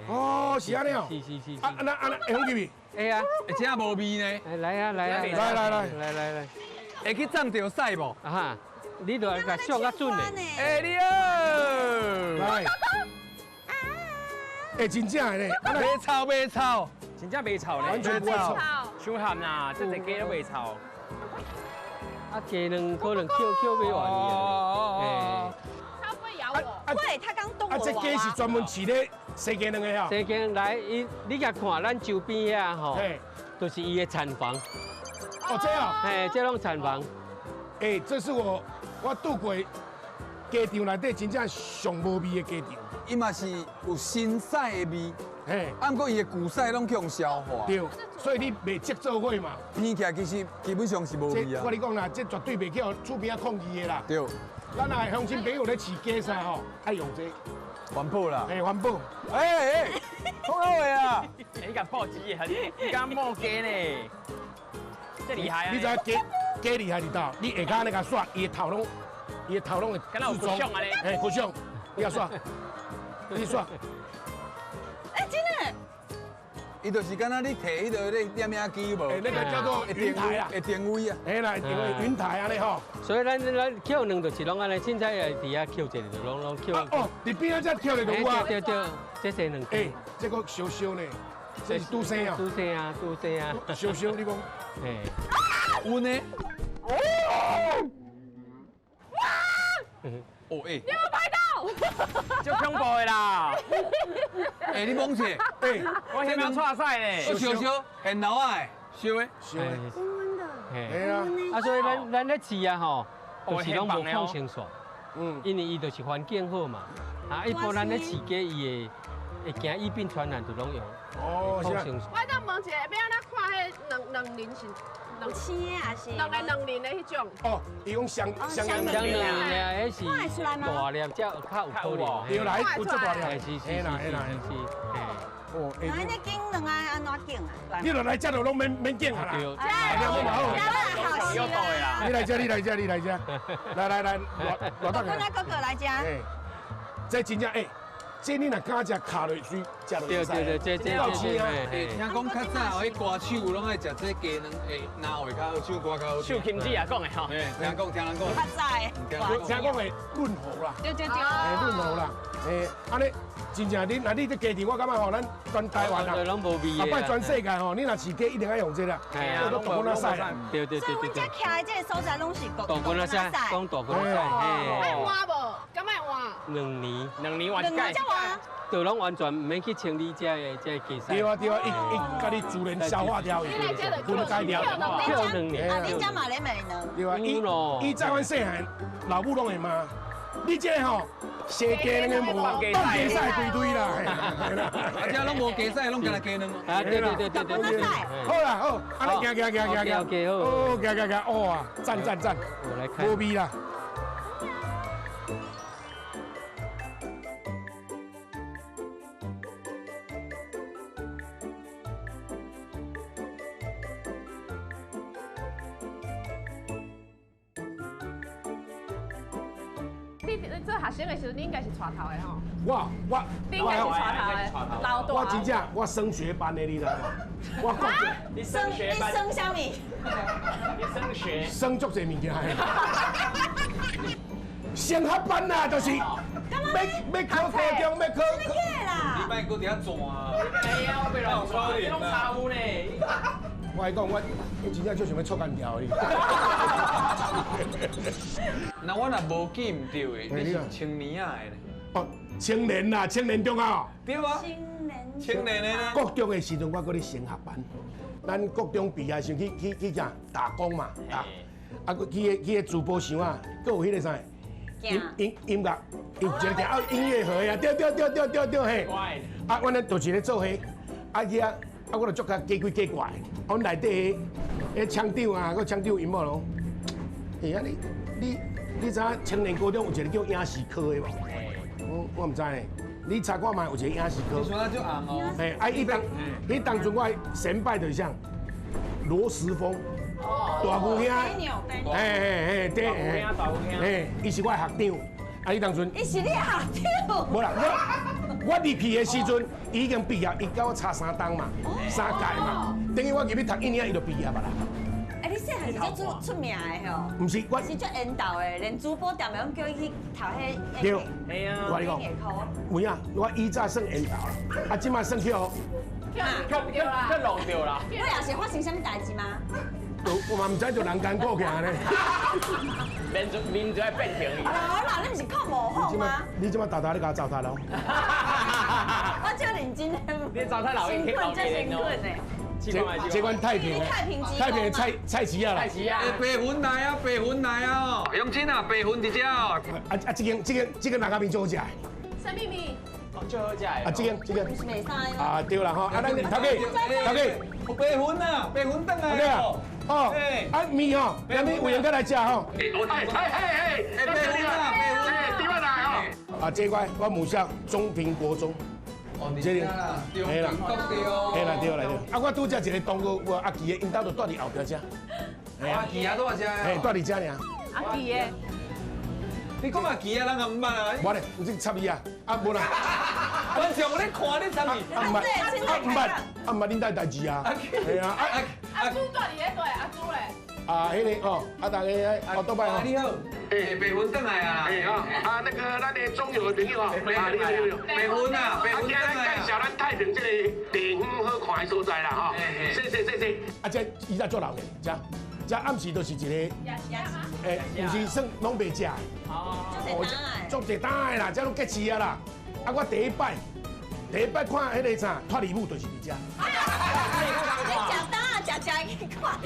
哦，是按呢哦。
是是是。
啊那啊那会风入去？
会啊。
欸，这无味呢。
来啊来啊。
来来来
来来来。
会去站著屎无？
啊哈，你就爱共上较准的。
哎你好。
来。哎，真正的咧，
袂臭袂臭，
真正袂臭咧，
完全不会臭。
伤咸啦，这只鸡都袂臭。
啊，啊，鸡卵可能捡捡袂完去啊。
它不会咬我。
会，它刚动我。
啊，这鸡是专门饲咧生鸡卵的哈。
生鸡卵来，伊你共看，咱周边遐吼，就是伊的产房。
哦，这哦。
嘿，这拢产房。
哎，这是我拄过鸡场内底真正上无味的鸡场。
伊嘛是有新屎的味，嘿，啊，毋过伊的旧屎拢去予消化。
对，所以你袂积做伙嘛。
闻起来其实基本上是无味啊。
我跟你讲啦，这绝对袂去予厝边仔抗议的啦。
对。
咱若乡亲朋友咧饲鸡啥吼，爱用这
环保啦。
嘿，环保。
哎哎，讲好话啊！
你敢报鸡啊？你敢冒鸡呢？这厉害啊！
你知影鸡鸡厉害伫佗？你下跤那个刷，伊的头拢，伊的头拢会
自动。
嘿，骨相，你共刷。你刷，
哎，真的，
伊就是敢若你提彼个咧点影机无？
那个叫做云台啊，
会定位啊，
嘿啦，定位云台按呢吼。
所以咱捡卵就是拢按呢，凊彩也伫遐捡一个，就拢拢捡。
哦，伫边仔遮捡的就有啊。
对对，这是卵。
哎，这个烧烧呢，这是拄生啊。
拄生啊，拄生啊。
烧烧，你讲。
嘿。
有呢。
哦。哇！
哦哎。
你有没有拍到？
足恐怖的啦！
哎，你摸者，
哎，
我先要挫赛咧，
烧烧，现老仔的，烧的，
烧的，
温温的，
嘿啊，啊，所以咱咧饲啊吼，就是拢无抗生素，嗯，因为伊就是环境好嘛，啊，一般咱咧饲鸡，伊会惊疫病传染，就拢用
哦，
抗生素。
我当问一下，要按怎看彼卵卵磷是？
有青的还是
两个卵磷的彼种？
哦，伊讲双双
卵磷的，彼是大粒才较有可能。
对啦，有这大粒，
是是是是是。
哦，
那你拣卵啊，按怎拣啊？
你落来这就拢免免拣啊啦。
对，
好食啦。
你来这，你来这，你来这，来来来，罗大
哥。哥哥来这。
这真正哎。这你若敢食，卡落水，食落
对对对，这
够鲜啊！
听讲较早彼歌手拢爱食这鸡卵，会拿会较好，唱歌较好。
唱金子也讲的吼。
听讲听人讲。
较早的。
听讲会润喉啦。
对对对。
会润喉啦。哎，按呢，真正你，若你这鸡场，我感觉吼，咱全台湾啊，
拢无味
啊，摆全世界吼，你若饲鸡一定爱用这个，这都大棍仔屎。
对对对对。
所以阮遮徛的这个所在拢是
大棍仔屎，讲大棍仔屎。
爱换无？敢爱换？
两年，
两年换一届。
就拢完全毋免去清理这个这个鸡屎。
对啊对啊，伊伊共你自然消化掉，分解掉。
扣两年。
啊，恁遮嘛咧卖卵？
对啊，伊早阮细汉，老母拢会骂，你这吼生鸡卵的无，放鸡屎堆堆啦。
啊，这拢无鸡屎，拢干焦鸡卵。
啊，对对对对对。
好啦好，按呢行行行行行，哦，行行行，哇，赞赞赞，
我来看。
无味啦。
你做学生的时候，你应该是带头的吼。
我，
你应该是带头的，老大。
我真正我升学班的，你知无？我国中。
你升学
班？你升啥物？
你升学？
升足济物件的。升学班啦，就是要考高中，要考。
你莫阁伫遐转啊！
哎呀，我袂乱转，你拢查有呢。
我来讲，我真正就想欲臭干掉你。
那我若无记毋对的，你是青年仔的呢？
哦，青年啦，青年中啊。
对啊。
青年。
青年的呢？
国中的时阵，我阁咧升学班。咱国中毕业时去去啥打工嘛，啊，啊，去彼个珠宝商啊，阁有彼个啥？音音乐，有一个叫啊音乐盒啊，对对对对对对嘿。啊，阮咧就是咧做彼，啊去啊。啊，我就足较假鬼假怪，阮内底彼厂长啊，阁厂长𪜶某拢，欸啊你知影青年高中有一个叫影视科的无？我毋知呢，你查看觅有一个影视科。
你说那足红哦。
嘿，啊，伊当，彼当阵我前辈就是啥？罗时丰，大牛兄。嘿嘿嘿，对，嘿，伊是我的学长，啊，彼当阵。
伊是你的学长。
无啦，我入去的时阵，伊已经毕业，伊佮我差3冬嘛，3届嘛，等于我入去读1年，伊就毕业啊啦。
哎，你细汉是足出名的吼？
毋是，我
是足缘投的，连珠宝店拢叫伊去读彼。
对，我跟你讲，有影，我以早算缘投啦，啊，这摆算去
去弄掉啦。
尾也是发生啥物代志吗？
我嘛毋知就人艰苦起来呢。
面就面就爱变形。
无啦，你毋是靠模仿吗？
你这马沓沓咧共我糟蹋咯。
我真认真的。
你糟蹋老
辛苦，真辛苦的。
这款太平，太平的菜菜市啊啦。
菜市啊。
白云来啊，白云来啊！乡亲啊，白云伫遮哦。
啊啊，这间这间这间哪家面最好食？
啥物面？
最好食的。
啊，这间这间。
不是袂使吗？
啊，对啦吼，啊，咱头家头家，
白云啊，白云转来
啊。哦，啊面吼，咱们有闲过来食吼。
哎哎哎哎，白云啊，白云，对来吼。
啊，这块我母校中平国中。
哦，这个啦，对啦，
对啦，对啦，对。啊，我拄则一个同学，我阿奇的，𪜶兜就住伫后壁遮。
阿奇啊，住遮。
嘿，住伫遮尔。
阿奇的。
你讲阿奇啊，人也毋捌啊。
无咧，有这插伊啊，啊无啦。
观众咧看你插伊。
啊毋捌，啊毋捌，啊毋捌恁兜代志啊。系啊，
啊阿朱住伫咧对，阿朱咧。
啊，彼个哦，啊，大家哦，倒摆哦。
你好，欸，白云转来啊！
欸哦，啊，那个咱的中友的朋友啊，啊，你好你好，
白云啊，白云
转来。介绍咱太平这个地方好看的所在啦，吼。谢谢谢谢。
啊，这伊在做老的，这这暗时就是一个，欸，毋是算拢袂食。
哦。
足济担的啦，这拢结市啊啦。啊，我第一摆，第一摆看彼个啥脱离舞就是伫遮。
食去看，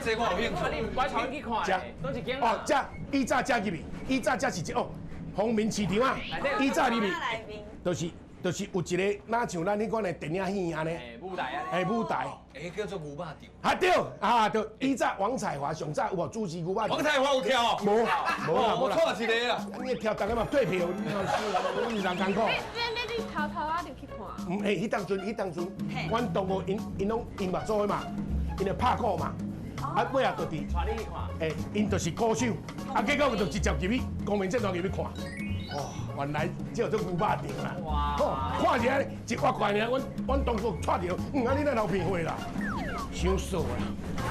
这我有兴趣。
你唔管带去看，倒一间？
哦，这以早这入去，以早这是一哦，丰民市场啊，以早入去，就是有一个，若像咱彼款的电影院按呢，
舞台啊，
哎舞台，
哎叫做牛肉场。
啊对，啊对，以早王彩华上早有无主持牛肉场？
王彩华有跳？
无，无啦，
我错一个啦。
你跳逐个嘛退票，你人艰苦。
你偷偷仔入去看？
毋，嘿，彼当阵，彼当阵，阮同学𪜶𪜶拢音乐组的嘛。𪜶就拍鼓嘛，啊尾仔就伫，
带你去看，
欸，𪜶就是鼓手，啊结果就直接入去光明正大入去看，哦，原来这叫做牛肉场啦，哇，看起来一挖过来尔，阮同学带著，啊你那流鼻血啦，伤傻啦，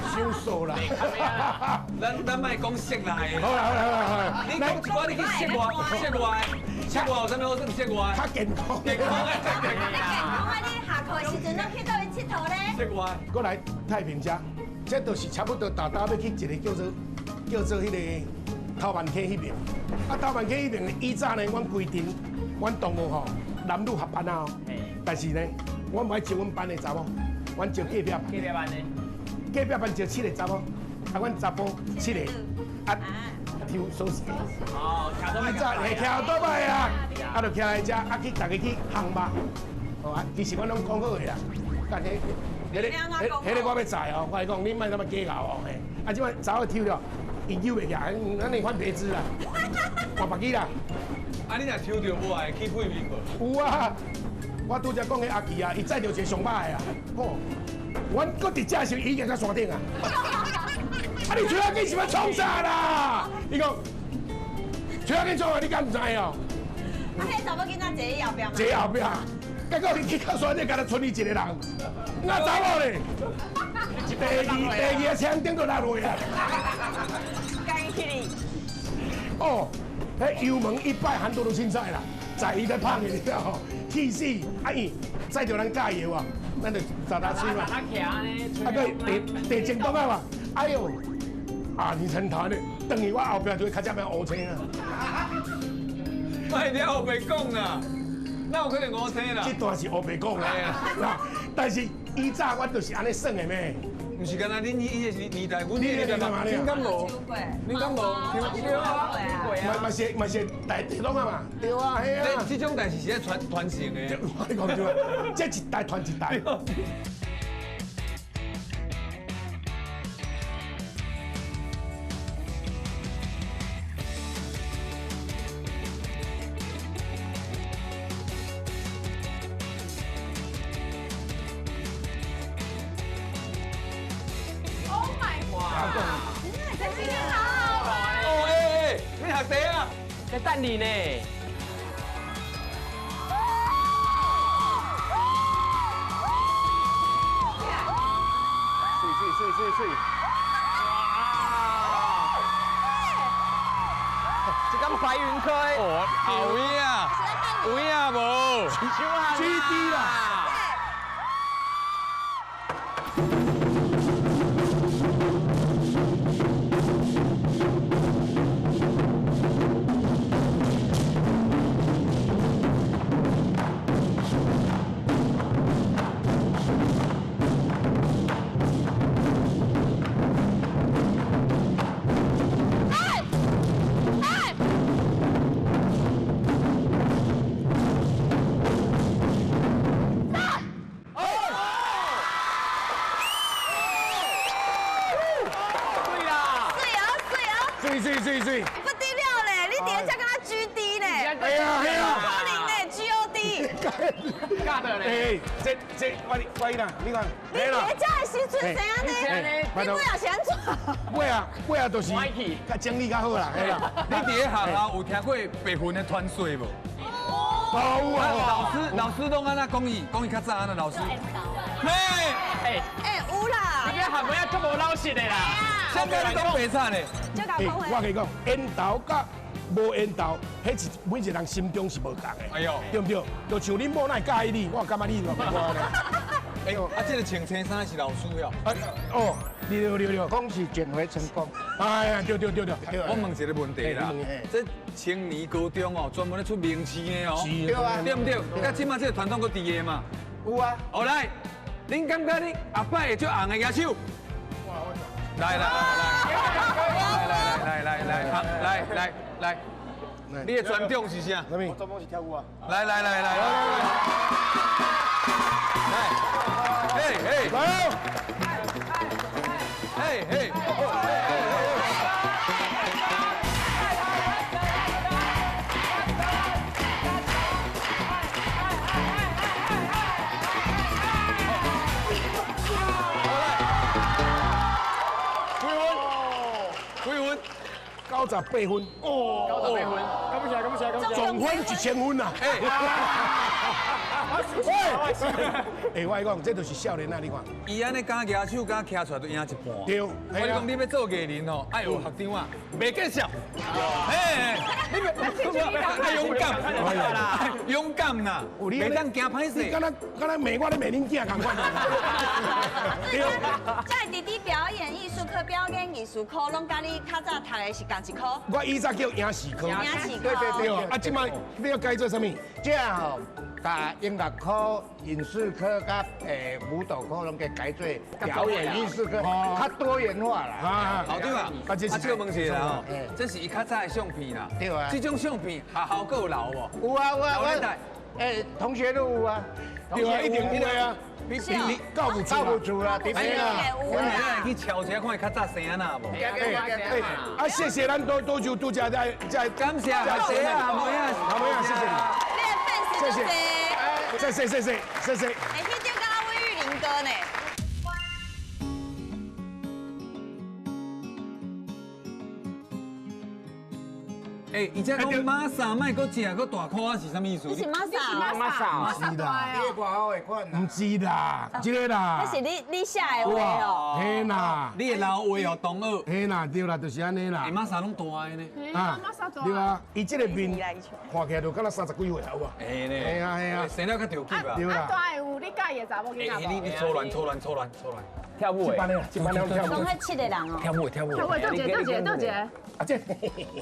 伤傻啦，
咱莫讲室内的，
好啦好啦好啦好啦，
你讲一寡你去室外，室外，室外有啥物好耍？室外
较健康，
健康的，
你健康啊！你下课的时阵，咱去佗位𨑨迌咧？
室外，
过来太平遮，这就是差不多沓沓欲去一个叫做彼个头万溪彼边。啊，头万溪彼边以早呢，阮规阵，阮同学吼，男女合班啊，但是呢，阮无爱招阮班的查某，阮招隔壁班。
隔壁班的。
隔壁班招7个查某，啊，阮查埔7个，啊，抽锁匙。
哦，
以早会徛倒摆啊，啊，就徛来遮，啊，去逐家去烘肉。哦啊，其实阮拢讲好的啦，但是，彼个我欲载哦，我来讲，你莫那么计较哦，嘿。啊，这摆查某抽了，伊扭袂起来，咱会翻白纸啦，换别去啦。
啊，你若抽著无爱去配面无？
有啊，我拄才讲彼阿奇啊，伊载著一个上歹的啊，吼，阮阁伫遮时，伊已经到山顶啊。啊，你吹仔紧是欲创啥啦？伊讲，吹仔紧创啊，你敢毋知哦？
啊，彼查某囡仔坐伫后壁吗？
坐后壁。结果伊去到山顶，敢若賰伊一个人，那查某咧？第二个车顶就落落啊！
干起哩！
哦，彼油门一摆，很多都凊彩啦，在伊咧拍的了吼，气死！啊伊载著咱加油啊，咱就沓沓吹嘛。啊个地震动啊嘛，哎呦，啊你成团的，等于我后壁就会较这么乌青啊。
莫你乌白讲啦。那有可能乌青啦？
这段是乌白讲啦。嗱，但是以早我就是按呢算的咩？
毋是干焦恁彼个年代，阮彼个年代嘛，恁敢无？恁敢无？对啊，
嘛是大地拢啊嘛，对啊，嘿啊。
这种代志是咧传传承的。
我讲对啊，这一代传一代。
在等你呢。
水水水水水！
哇！这敢白云区？
哦，有影啊，有影无
？GD 啦。
教的
咧。哎，这我啦，你看，
你伫遮的时阵是按呢？你尾仔是按怎？
尾啊尾啊，就是较整理较好啦。
你伫咧学校有听过白云的传说无？
有
啊，老师拢按怎讲伊？讲伊较早按怎老师？
嘿，
哎，有啦。
你这学妹仔足无老实的啦。
现在你讲白惨的。
我跟你讲，缘投佮无缘投，彼是每一个人心中是无仝的。哎呦，对不对？就像恁某哪会佮意你，我感觉你嘛袂我呢。
哎呦，啊，这个穿青衫是老师哟。
哦，对对对，
讲是减肥成功。
哎呀，对对对对。
我问一个问题啦，这青年高中哦，专门咧出名师的哦，
对啊，
对不对？啊，这马这个传统阁伫的嘛？
有啊。
好来，恁感觉你后摆会足红的举手？来来来来来来来来来来来，你的专长是啥？
我专门是跳舞啊。
来来来来来来，嘿嘿，
来，
嘿嘿。
98分
哦，98分，敢不起来，敢不起来，
总分1000分呐！喂，哎，我讲，这就是少年啊！你看，
伊按呢敢举手，敢徛出来，都赢一半。
对，
我讲你欲做艺人哦，爱学学长啊，袂见笑。哎，你别，爱勇敢，勇敢呐，袂当惊歹势。
你敢若敢若骂我咧骂恁囝仝款。
对。在弟弟表演艺术科、表演艺术科，拢佮你较早读的是仝一科。
我以前叫影视科。
影视科。
对对对。
啊，这摆你要改做啥物？
这吼，共音乐科、影视科佮舞蹈科拢给改做表演艺术科，较多元化啦。
啊，校长啊，啊这个问题啦吼，这是伊较早的相片啦。
对啊。
这种相片学校阁有留无？
有啊有啊，我同学都有啊。
对啊，一定有的啊。你教务
处啦，对
啊。我来去瞧一下，看伊较早生按怎无？
啊，谢谢咱多多就拄才在在
感谢谢谢阿妹啊，
阿妹啊，谢谢你。谢谢，谢谢谢谢谢谢。
哎，彼张敢若魏玉玲哥呢？
哎，伊这讲马萨莫阁食阁大块是啥物意思？
你是马萨，
马萨，马萨
啦，
你外号的款
啦。毋是啦，这个啦。
那是你写的话哦。
嘿啦，
你的老话哦，同学。
嘿啦，对啦，就是按呢啦。
欸，马萨拢大的呢。
啊，对啊，伊这个面看起来就敢若30几岁有无？
嘿呢。
嘿啊嘿啊，
生了较着急啊。
对啦。
大的有你佮意的查某囡仔无？
你粗乱粗乱粗乱粗乱。
跳舞的，
这班的跳舞。
拢彼7个人哦。
跳舞的跳舞。
跳舞，倒一个，倒一个，倒一个。
啊，这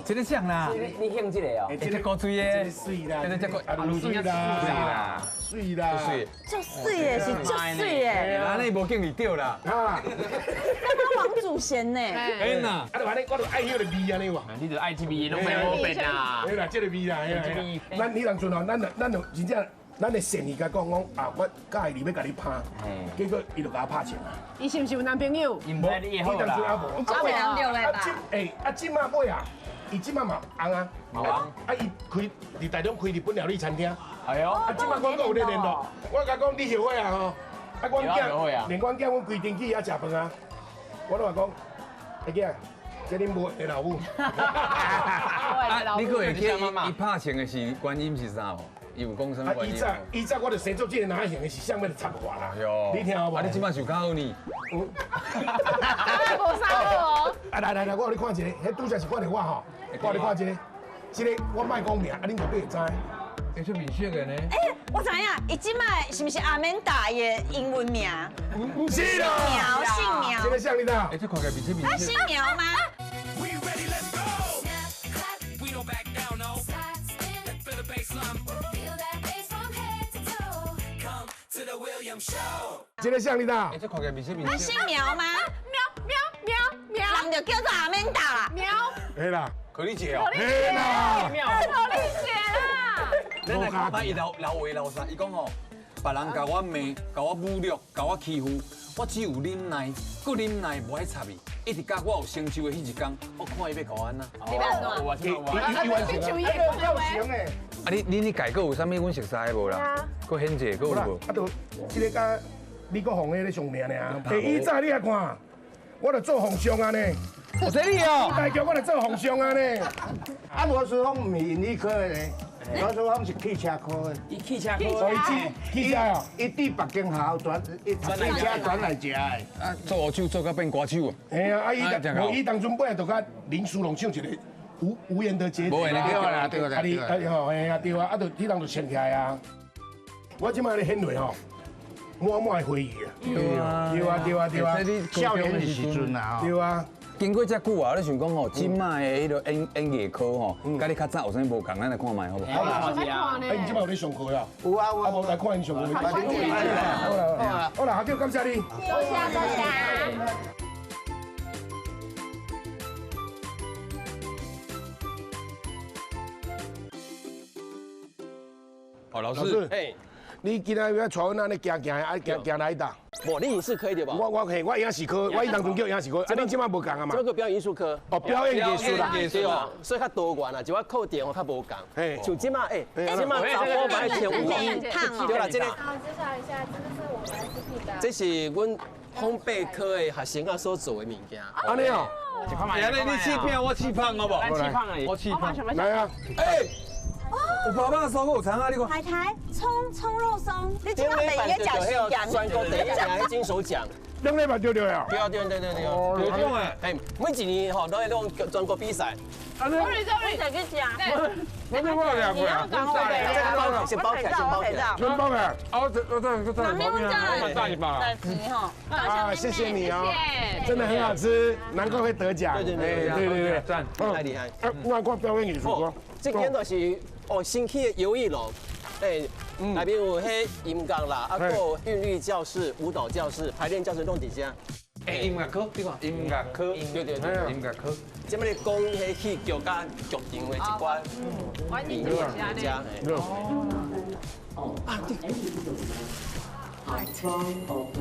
这个像啦。
你兴这个哦？
这个高水的。
这个水啦。
这个
水啦。水啦。
水。
足水的，是足水的。
啊，你无敬你对啦。
啊。
刚刚王祖贤呢？
哎呐。
啊，就按呢，我就爱彼个味按呢哇。
你就爱这味，拢无变啦。
对啦，这个味啦，嘿啦。咱彼当阵哦，咱就真正。咱的善意共讲讲啊，我佮意你欲共你拍，结果伊就共我拍枪啊。
伊是毋是有男朋友？
伊毋知你会好啦。
伊做人着的吧？
啊，这马尾啊，伊这马嘛红啊，啊，伊开伫台中开日本料理餐厅。
哎呦！
啊，这马阮阁有咧联络，我共讲你后悔啊吼，啊，阮囝连阮囝阮规定去遐食饭啊，我拢话讲，阿囝，这恁母的老母。
啊，你阁会记伊拍枪的是原因是啥无？伊有讲啥物原因？
以前我就生做这个哪型的是啥物就插话啦。你听有无？
啊，你这摆想较好呢？
无啥好哦。
啊，来来来，我予你看一个，彼拄才是看著我吼，我予你看一个，这个我莫讲名，啊，恁就必会知。
会出面色的呢？
哎，我知影，伊这摆是毋是阿曼达的英文名？
毋是啦。
苗，姓苗。
这个像你知？
哎，这看起来面色面色。
他姓苗吗？
这个像你知？
哎，这看起来面色面色。
他姓苗吗？
苗苗苗苗。
人就叫做阿曼达啦。
苗。
嘿啦。
可理解哦。
嘿啦。
可理解啦。
咱来看摆伊老老话老啥？伊讲吼，别人共我骂、共我侮辱、共我欺负，我只有忍耐，阁忍耐，无爱插伊，一直到我有成就的彼一天，我看伊欲共我按怎。
你欲按怎？
伊完成
啊！
伊造型的。
啊，你改阁有啥物阮熟悉的无啦？阁显者阁有无？
啊，就这个佮李国宏彼个上名尔。欸，以早你来看，我著做皇上啊呢。
我这里哦。
舞台剧我著做皇上啊呢。
啊，罗淑芳毋是英语科的呢，罗淑芳是汽车科的。
伊汽车科。
汽车哦。
伊对北京学校转，伊汽车转来食的。
啊，做乐手做到变歌手啊。
嘿啊，啊伊，伊当阵尾就佮林书龙唱一个。无言的结局，
对啦，对啦，
啊你啊吼，嘿啊对啊，啊就彼人就穿起来啊。我这摆咧显落吼，满满的回忆啊。对啊，对啊，对啊，对啊。
少年的时阵啊，
对啊。
经过遮久啊，你想讲吼，这摆的彼个演艺科吼，佮你较早有啥物无仝？咱来看觅好无？
好啊，哎，你这摆有咧上课啊？
有啊有啊，
无来看𪜶上课。好啦好啦，校长感谢你。
多谢多谢。
哦，老师，
哎，你今仔日带阮按呢行行，啊行行来佗？
无，你影视科对吧？
我影视科，我当阵叫影视科，啊，你这摆无仝啊嘛？
这个表演艺术科。
哦，表演艺术啦，
对哦，所以较多元啦，一寡课程较无仝。像这摆，哎，这摆查某摆穿舞衣，对啦，这个。
好，介绍一下，这个是我们 SP 的。
这是阮烘焙科的学生啊所做的物件。
按呢哦，
哎，你试饼，我试芳，好无？
我试芳而已。
我试芳。
来啊！
哎。有爸爸酥，有葱啊！你看。
海苔、葱葱肉松，你这摆袂用食时间。
全国第一名金手奖。
两礼拜对对啊。
对啊对对对对。
得奖哎！
哎，每一年吼都会弄全国比赛。
Sorry sorry，
再去食。
我这我两个啊。
先包起来，先包起来。
先包起来。
啊，我这我这我这。
我
带一把。
啊，谢谢你哦，真的很好吃，难怪会得奖。
对对对
对对对，
赞，
太厉害。
啊，我看表演艺术。
这间就是哦，新起的游艺楼，哎，内面有彼音乐啦，啊，阁有韵律教室、舞蹈教室、排练教室拢伫遮。
哎，音乐科，你看音乐科，
对对对，
音乐科。
这摆咧讲彼戏剧佮剧场的一寡
音乐
家。
哦。啊，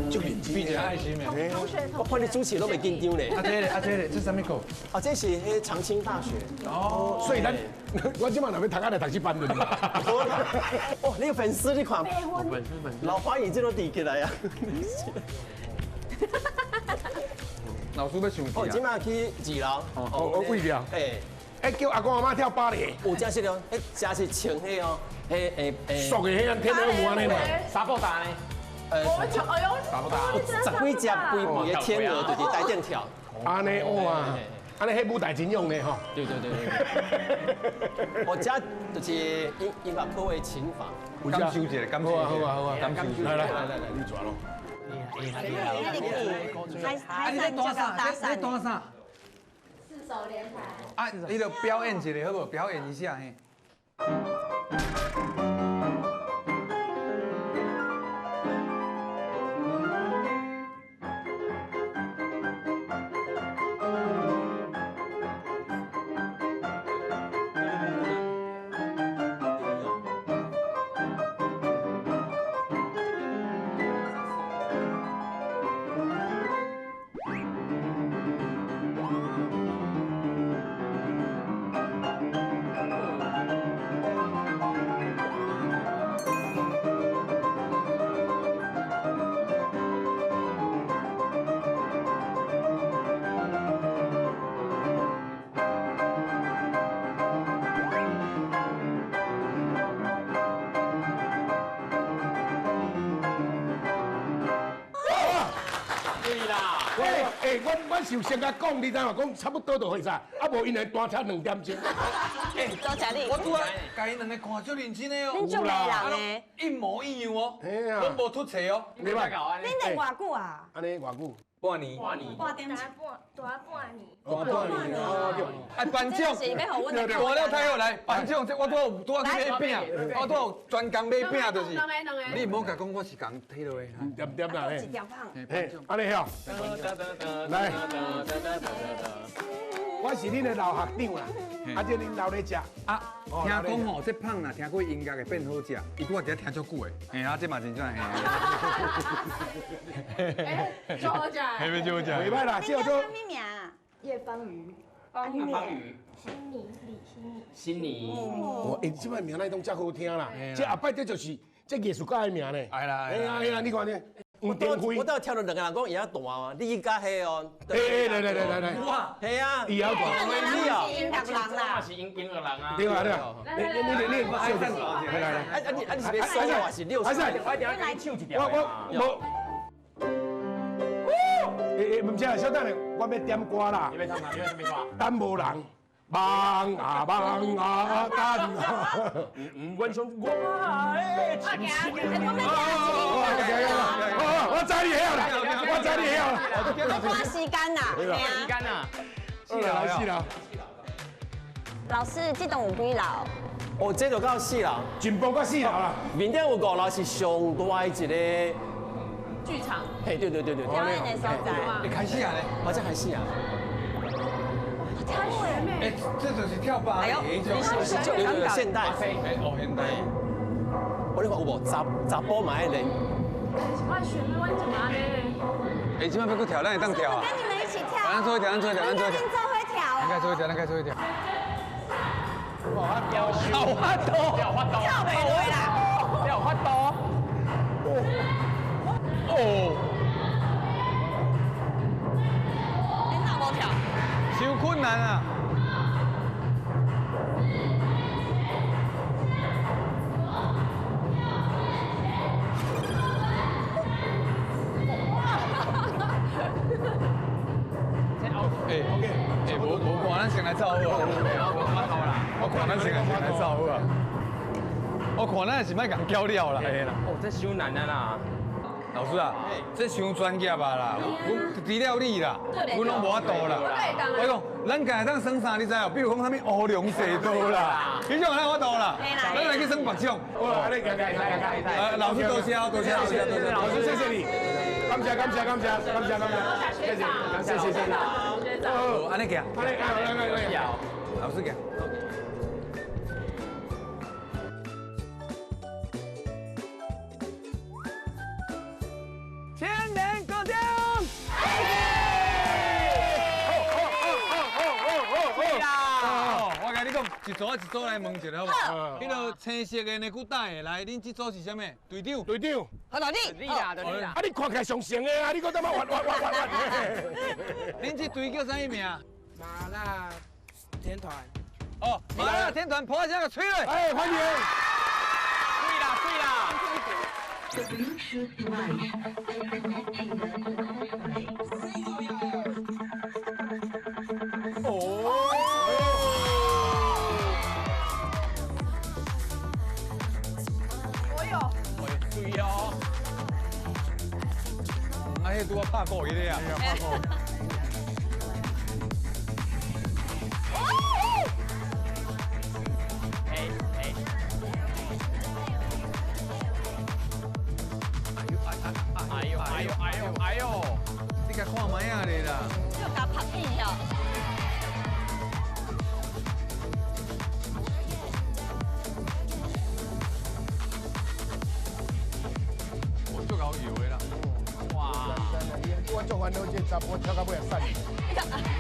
就
变成爱心的。
我看你主持拢袂紧张咧。
啊这个，啊这个，这啥物课？
啊，这是彼长青大学。
哦，所以咱我这摆若欲读，来读这班的。
哦，你粉丝你看，
粉丝粉丝，
老花眼镜都递起来啊。
老师欲上
哦，这摆去二楼。
哦，哦，位了。
哎，
哎，叫阿公阿妈跳芭蕾。
有真是哦，彼真是穿彼哦，彼诶诶。
熟的彼样天鹅舞按呢嘛。
纱布达呢？
我就哎呦，
十几只肥肥的天鹅就伫台顶跳。
按呢哇，按呢彼舞台真用呢吼。
对对对对。我遮就是音乐科的琴房。
感受一下，感受一下。
好啊好啊，
感受一下。
来来来来，你抓咯。
海
你咧弹啥？你咧弹啥？
四手联弹。
啊，你就表演一下好无？表演一下嘿。
欸，我是有先共讲，你知影讲差不多就会使，啊无𪜶来单车2点钟。
欸，
多谢你。
我拄仔共𪜶两个看足认真的哦，
恁足迷人的，
一模一样哦，拢无出错哦。
你歹。
恁练偌久啊？
按呢偌久？
半年。
半年。
半点。
大半年。
大半年。
哎，班长，大了太好来，班长，这我拄有拄仔去买饼，我拄有专工买饼就是。你毋好共讲我是共提落的。
点点啦，
一条胖。
嘿，按呢晓。来，我是恁的老学长啦，啊，这恁老咧食。
啊，听讲吼，这胖若听过音乐会变好食，伊拄仔伫遐听足久的。嘿啊，这嘛真正嘿。
哎，足好食。
嘿，足好食。
袂歹啦，
这叫做啥物名？
叶芳瑜。
方宇。
心妮，李心妮。
心妮。
哦，欸，这摆名哪拢遮好听啦。这后摆这就是这艺术家的名呢。
哎啦，
哎呀哎呀，你看呢？黄登辉。
我倒听到两个人讲伊遐大啊，你佮彼哦。
哎哎，来来来来来。
哇，系啊。
伊遐大。
你哦。
音乐人啦。
是音乐人啊。
对啊对啊。你，来来来。
啊啊你啊你是欲收还是六？
还是
我等下给你唱一条。
我无。欸欸，毋是啊，小等下，我欲点歌啦。
你欲唱啥？你欲唱啥歌？
等无人，望啊望啊等啊。
阮上我的情深。
我知你会晓啦，我知你会晓啦。
赶时间啦，
时间啦。
是啦是啦。
老师，这栋有几楼？
哦，这就到4楼，
全部到4楼啦。
面顶有5楼是上大的一个。
剧场，
嘿，对对对对，
表演的所在。
欸，开始啊咧，
我这开始啊。
跳舞
哎，这就是跳芭蕾，
对对对，现代。
哎，哦，现代。
我你看有无？查查甫嘛爱练。
我选的，我怎么安呢？
哎，这摆欲阁跳，咱会当跳啊。
我跟你们一起跳。
咱做一跳，咱做一跳，咱做一跳。
做伙跳。
咱该做一跳，咱该做一跳。
哇，跳
有法度，
有法度，
跳袂落啦，
有法度。
哦，
你哪无跳？
伤困难啊！欸，OK，欸，无无看咱先来走好啊！我看咱先来走好啊！我看咱是莫共搅了啦。
哦，这伤难啊啦！
老师啊，这伤专业啊啦！阮除了你啦，阮拢无法度啦。我讲，咱家会当耍啥，你知哦？比如讲啥物乌龙蛇刀啦，彼种咱有法度啦。咱来去耍别种。
好，来，来来来来，
老师多谢，多谢，多谢，多谢，
老师谢谢你，感谢感谢感谢感谢感谢，谢谢谢谢谢谢。
好，按呢行，
按呢，来来来，
老师行。千年国中，我共你讲，一组一组来问一下好无？彼个青色的呢，古代的，来，恁这组是啥物？队长，
队长，
好，老弟，
你啦，你啦。
啊，你看起来上成的啊，你阁怎么挖挖挖挖挖？
恁这队叫啥物名？
麻辣天团。
哦，麻辣天团，破声个吹落。
哎，欢迎。
对啦，对啦。
The Bluetooth device is connected successfully.
我有。
对哦。啊，彼拄仔拍鼓彼个啊。拍鼓。
哎呦哎呦哎呦哎呦！
你共看觅仔咧啦！
就共拍片哦。
我足𠢕摇的啦！
哇！我足烦恼这查埔跳到尾啊散，唔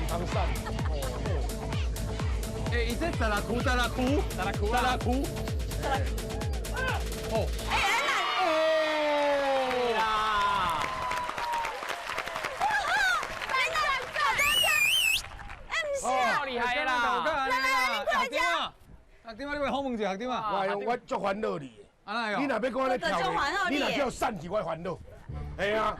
通散。
欸，伊这十六区，十六区，十六区，十六区。哦。
哎，
厉害啦！
来来来，你过来学长啊，你来访问一下学长啊。
我我足烦恼你的，你若欲讲按呢跳，你若叫散去，我烦恼。系啊，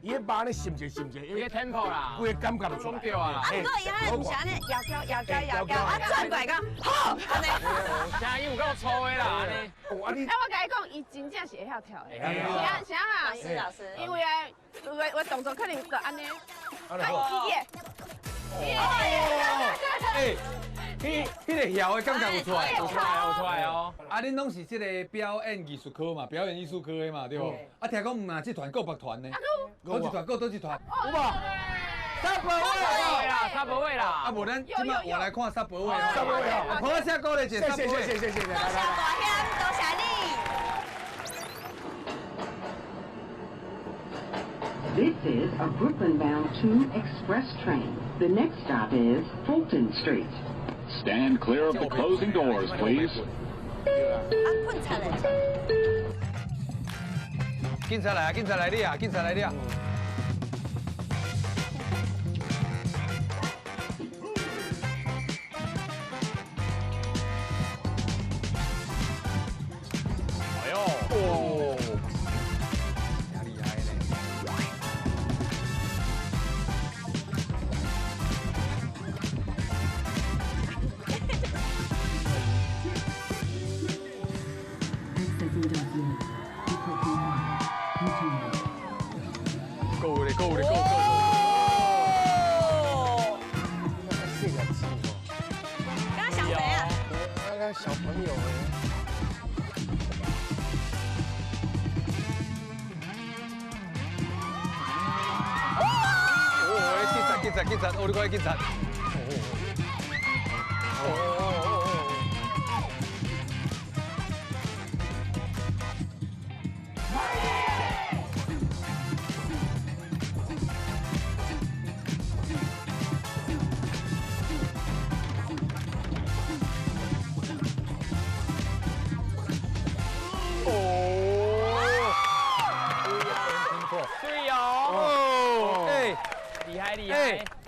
伊彼肉咧闪者闪者，
伊个 tempo 啦，
规个感觉就出来。
对啊。
啊，不过伊安尼毋是按呢摇脚摇脚摇脚，啊转过来讲好，按呢。
声音有够粗的啦，按呢。
哦，啊你。
哎，我共你讲，伊真正是会晓跳的。是啊，是啊。
老师老师。
因为啊，有动作可能就按呢。啊，伊耶。
哎，彼个摇的感觉有出来，
有出来，有出来哦。
啊，恁拢是这个表演艺术科嘛，表演艺术科的嘛，对无？啊，听讲毋若这团阁别团呢？佗一团，阁佗一团？有无？沙婆位
啦，沙婆位啦。
啊，无咱这摆我来看沙婆位。
沙婆位啊！
好，请鼓励一下。
谢谢谢谢谢谢。
多谢大兄，多谢你。
This is a Brooklyn-bound 2 express train. The next stop is Fulton Street.
Stand clear of the closing doors, please.
啊，困惨了。
警察来啊！警察来你啊！警察来你啊！哎呦！哦，真厉害呢！够咧，够咧，够够。
刚刚想谁啊？
刚刚小朋友。
哦，警察，警察，警察，哦，你看警察。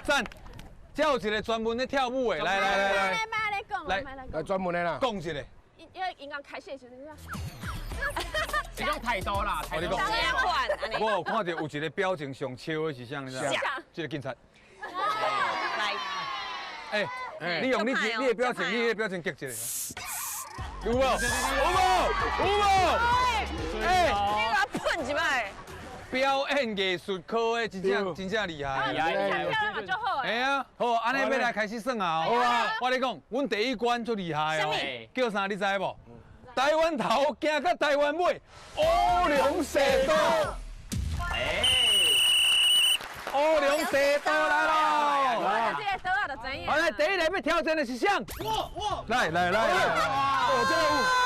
赞！这有一个专门咧跳舞的，来来来来，
来来专门的啦，
讲一个。
因为刚开始的时阵，
这种态度啦，态度。
我有看到有一个表情上笑的是啥？你知道？这个警察。
来。
哎，你用你你的表情，你的表情激一个。有无？有无？有无？
哎，你给他喷一摆。
表演艺术科的真正真正厉害，
厉害，跳得就好。
哎呀，好，按呢欲来开始算啊！好啊，我咧讲，阮第一关足厉害哦，叫啥你知无？台湾头行到台湾尾，乌龙踅道。哎，乌龙踅道来咯！
这个刀啊，就知影。
好来，第一个欲挑战的是谁？我来来来来，哦，这个有。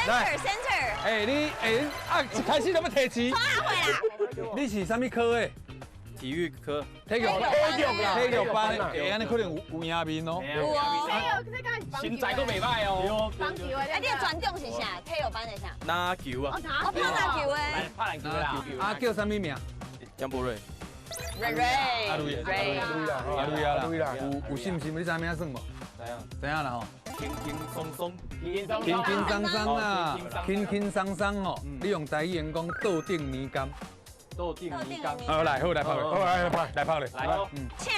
来，center center。
哎，你哎啊，一开始就欲提钱。
创啥货啦？
你是啥物科的？
体育科。
体育体育班，哎，按呢可能有赢面哦。
有哦。
身材阁袂歹哦。
棒球的。
哎，你的专长是啥？体育班的啥？
篮球啊。
我拍篮球的。
拍篮球啦。
啊，叫啥物名？
江博瑞。
瑞瑞。
阿瑞，阿瑞啦，阿瑞啊啦。有信心？你知影算无？
知影。
知影啦吼。
轻轻松松，
轻轻松松啦，轻轻松松哦。你用台语言讲倒顶泥柑。
倒顶泥柑。
好来，好来拍，
好来拍，
来拍咧。
来哦，
请，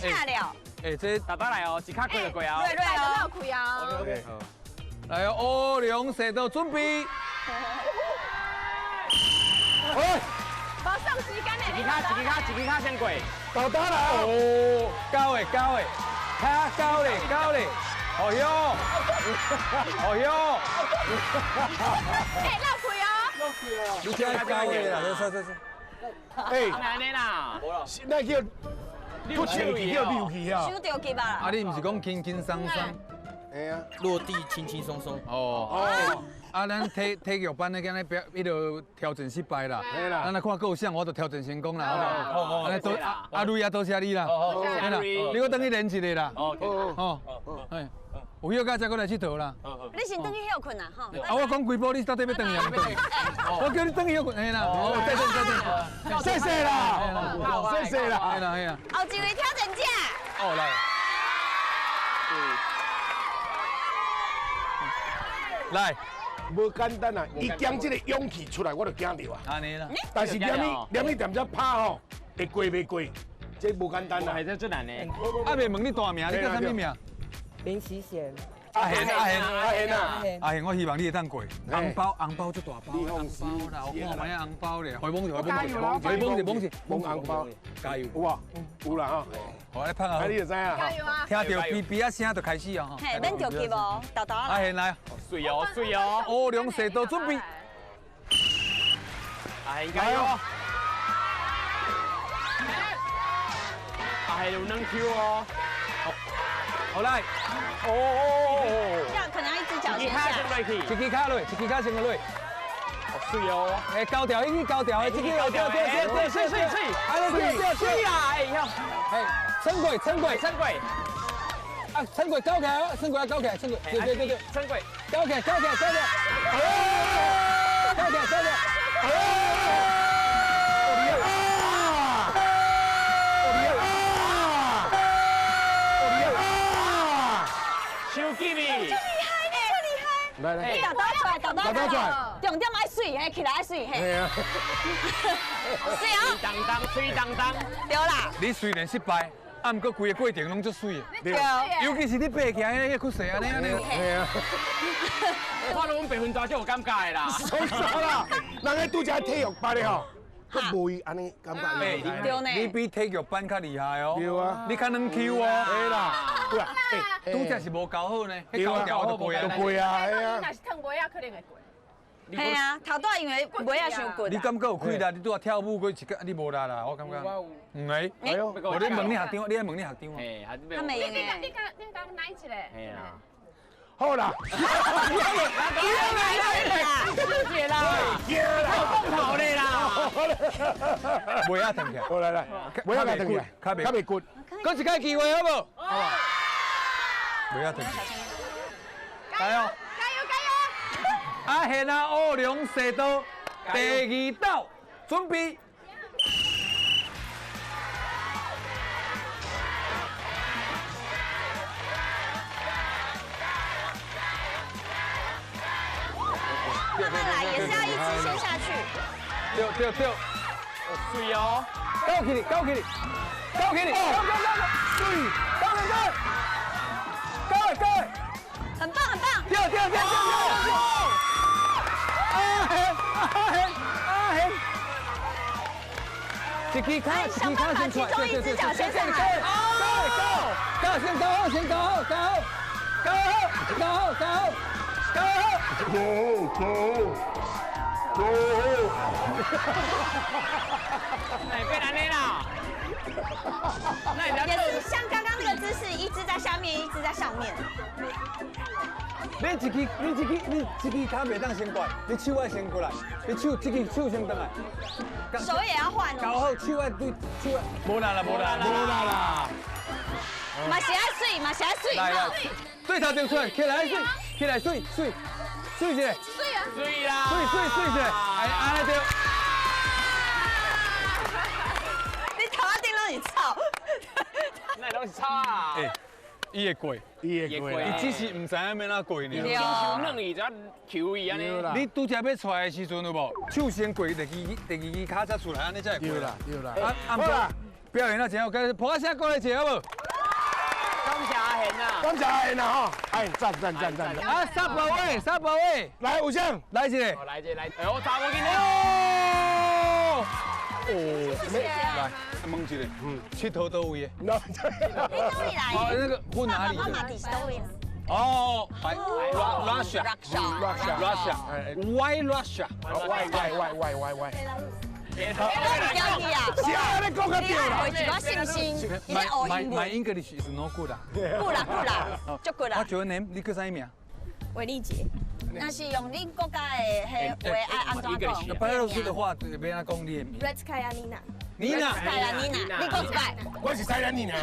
请了。
哎，这
大大来哦，一卡开就过啊。
瑞瑞哦，
开啊。
OK。
来哦，乌龙踅道准备。
喂。
无送时间的。
一支跤，一支跤，一支跤先过。
大大来
哦，高的高的，较高咧高咧。哦哟，哦哟，
哎，漏开哦，
漏开哦，
你这高的啦，说说说，
哎，
按呢啦，
那叫出手去叫溜去啊，
收到去吧。
啊，你毋是讲轻轻松松？
哎呀，
落地轻轻松松。
哦，啊，咱体育班的今日表，彼个挑战失败啦。咱来看阁有啥，我就挑战成功啦。好无？按呢多阿瑞啊，多谢你啦。你阁转去练一下啦。哦，哦，有休假才阁来𨑨迌啦。
你先转去歇睏啦，吼。
啊，我讲规晡，你到底欲转去毋转？我叫你转去歇睏，嘿啦。哦，再见再见。
谢谢啦，谢谢啦。
嘿啦嘿啦。
后一位挑战者。
哦，来。来，
无简单啊！伊将这个勇气出来，我就惊著啊。
按呢啦。
但是连你连你踮遮拍吼，会过袂过？这无简单啊。
系这最难的。
啊，未问你大名，你叫啥物名？
林启贤。
阿贤，阿贤，
阿贤啊！
阿贤，我希望你会当过。红包，红包足大包。红包啦，我看觅红包咧，回蒙是回蒙是，回蒙是蒙是，
蒙红包，
加油！
有啊，有啦吼。
好，来拍啊！
你就知啊。
加油啊！
听到哔哔仔声就开始啊！
嘿，免着急哦，豆豆。
阿贤来，
水哦，水哦，
乌龙踅道准备。
阿贤加油！阿贤有两球哦。
好来，哦，
这样可能要一只脚先下，
一支跤落，一支跤先落。
水哦！
哎，高调，一高调，这个对对对对，
水水水，
啊，对对
水啦！哎呀，
哎，撑过撑过
撑过，
啊，撑过高起来，撑过来高起来，撑过，对对对对，
撑过，
高起来高起来高起来，高起来高起来，
收紧哩。
来来，
你豆豆出来，豆豆出来，重点爱水，嘿，起来爱水，嘿。水哦。
当当，水当当。
对啦。
你虽然失败，啊，毋过规个过程拢足水的。
对。
尤其是你爬起来，彼个骨势按呢按呢。
嘿啊。
看到阮白云大就有感觉的啦。
创啥啦？人家拄才体育班的吼，阁无伊按呢感觉。
对呢。
你比体育班较厉害哦。
对啊。
你较软 Q 哦。
对啦。对啊。
拄才是无交好呢，彼高调就过啊。
就过啊，嘿啊。
你若是烫袜仔，可能会过。
嘿啊，头拄因为袜仔伤骨。
你感觉有气力？你拄仔跳舞过一个，你无力啦，我感觉。唔系。
哎呦，
我咧问你学长，你爱问你学长
啊。
他没用
你刚你刚你刚哪一个？
嘿啊。
好啦。
谢谢啦。
惊啦，
碰头的啦。
袂啊，停起来。
好来来，袂啊，停起来，较袂骨。
阁一摆机会好无？袂啊，停。加油！
加油加油！
阿贤啊，乌龙踅道第二道，准备。
慢慢来，也是要一只先下去。
对对对，
水哦！
高起来，高起来，高起来，高高高，水，高起来，高高，
很棒很棒。
对对对对对。阿贤阿贤阿贤，一支脚一支脚先出来，对对对，先先高高高，先高好先高好高好高好高好高好。
高高高！
哎，变按呢啦！
也是像刚刚那个姿势，一只在下面，一只在上面。
你一支，你一支，你这支脚袂当先过来，你手爱先过来，你手这支手先转来。
手也要换哦。
搞好手爱对手爱，无啦啦，无啦啦，
无啦啦。
嘛是爱水，嘛是爱水。
来来，对头前出来，起来水，起来水水。水一下，
水啊，
水啦，
水水水一下，哎，按呢对。
你头仔顶拢是草，
那拢是草啊。
哎，伊会过，
伊会过，
伊只是毋知影欲按怎过尔。
伊伤软伊才求伊按呢。
你拄才欲出来的时阵有无？手先过，第二支跤才出来，按呢才会过。
对啦，对啦。
啊，好啦，表演啊真好，抱仔声过来一下好无？
感谢阿贤啊！
感谢阿贤啊！吼，哎，赞赞赞赞！
啊，沙宝伟，沙宝伟，
来，有声，
来一个，
来一个，来，哎，我查某囡仔。
哦，来，问一下，𨑨迌佗位的？
你佗位来？
哦，那个混哪里？
爸爸妈妈伫佗位？
哦，Russia，Russia，Russia，Why Russia？
Why Why Why Why Why Why？
你讲去啊！
是啊，你讲较对啦。
一寡信心，你咧学英
文。My English is no good 啦。
good 啦 good 啦，足 good 啦。
What's your name？你叫啥名？
韦丽杰。
那是用恁国家的彼话爱按怎讲？
白俄罗斯的话，欲按怎讲你的名？
Retskaya Nina。
妮娜。
塞兰妮娜，你讲一摆。
我是塞兰妮娜。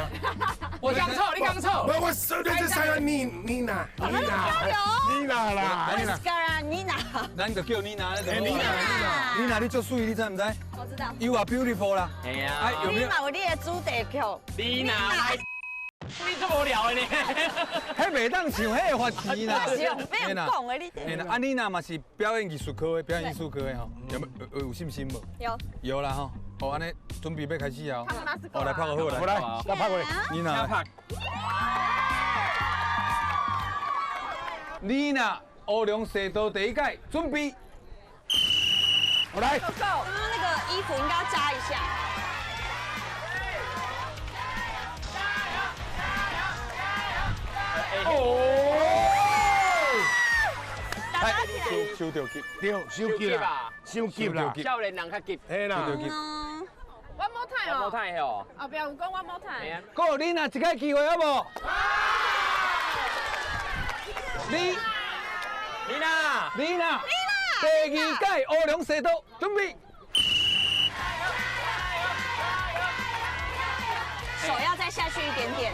我讲错，你讲错。
我我说的是塞兰妮妮娜。妮娜。妮娜啦。
塞兰妮娜。
咱就叫妮娜。
妮娜。
妮娜，你足媠，你知毋知？
我知道。
You are beautiful 啦。
系啊。
有没有？
你嘛有你的主题曲。
妮娜。你足无聊的呢。
彼袂当唱，彼会罚钱啦。
我是用用讲的，你。
嘿啦，啊妮娜嘛是表演艺术科的，表演艺术科的吼，有没有有信心无？
有。
有啦吼，好，按呢准备欲开始啊。哦，来拍个好来。
来，来拍过。
妮娜。拍。妮娜，乌龙踅道第一届，准备。
我来。
刚刚那个衣服应该要扎一下。
哦！
打起来，
收到急，
对，收急啦，收急啦，
少年人较急，
嘿啦，
收到急。
One more time 哦
，One more time 哦。
后壁有讲 One more time。
哥，你若一个机会好无？你，
你娜，
你娜，
你娜，
第二届乌龙踅道，准备。
手要再下去一点点，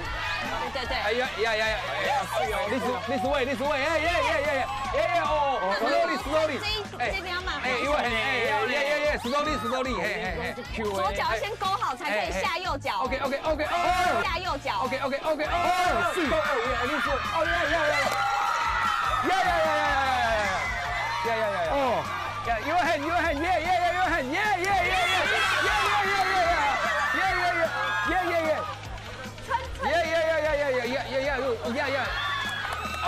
对对对。
哎呀呀呀呀！你是位，你是位，哎呀呀呀呀！哎哦，slowly slowly。
这边要慢。
哎，因为哎呀呀呀，slowly slowly，嘿嘿嘿。
左脚先勾好，才可以下右脚。
OK OK OK，哦。
下右脚。
OK OK OK，哦，四，二，五，六，七，哦呀呀呀！呀呀呀呀呀呀呀呀呀！哦，呀，your hand your hand，耶耶耶，your hand，耶耶耶耶耶耶耶耶耶耶耶耶耶。耶耶耶耶耶耶耶耶耶耶！哦，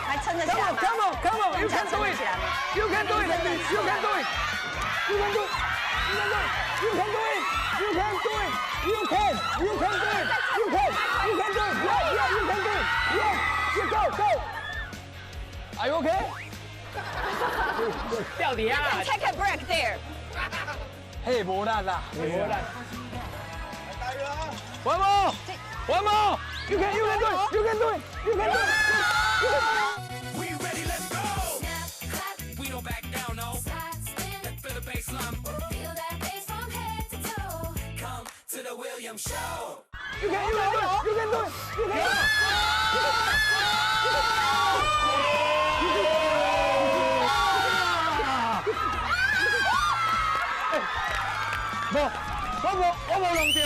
还撑得下吗
Come on, come on, you can do it! You can do it! You can do it! You can do it! You can do it! You can do it! You can! You can do it! You can! You can do it! Yeah, yeah, you can do it! Yeah, you go, go! Are you okay?
掉底啊
！Take a break there.
嘿，无力啦，无力。One more. One more! You can, you can do it! You can do it! You can do it! You can.
We ready, let's go. We don't back down, no. Feel the bassline. Feel that bass from head to toe. Come to the Williams Show.
You can, you can do it! You can do it! You can do it! 无，我无，我无弄著。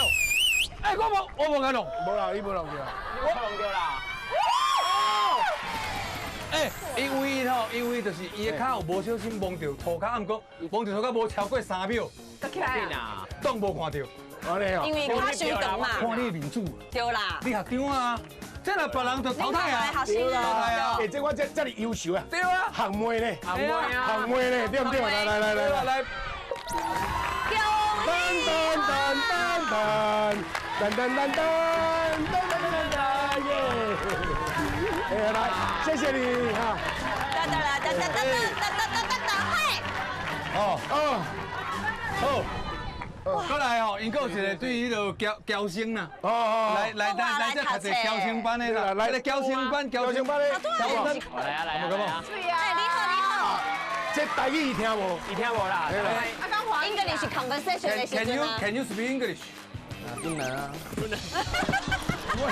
哎，我无，我无共弄。
无啦，你无弄著。
你无弄著啦。
哎，因为吼，因为就是伊的跤有无小心摸著涂跤，毋过摸著涂跤无超过3秒，
起来啊！
当无看著。
因为跤伤长嘛。
看你面子。
对啦。
你学长啊，这若别人就淘汰啊。
淘
汰啊！哎，这我这这么优秀啊。
对啊。
行妹咧。
行妹啊。
行妹咧，对不对？来来来来
来。
噔噔噔噔噔噔噔噔噔噔噔噔耶！哎，来，谢谢你哈。
哒哒啦哒哒哒哒哒哒哒哒嘿。
哦哦，好。过来哦，𪜶阁有一个对彼落侨侨生啦。哦哦。来来来来，这读者侨生班的啦，来侨生班，侨生班的，侨生班。
来啊来啊！
对啊。
哎，你好你好。
这台语伊听无？
伊听无啦。
English conversation 的时阵啊。
Can you speak English？
不能啊。
不能。
喂，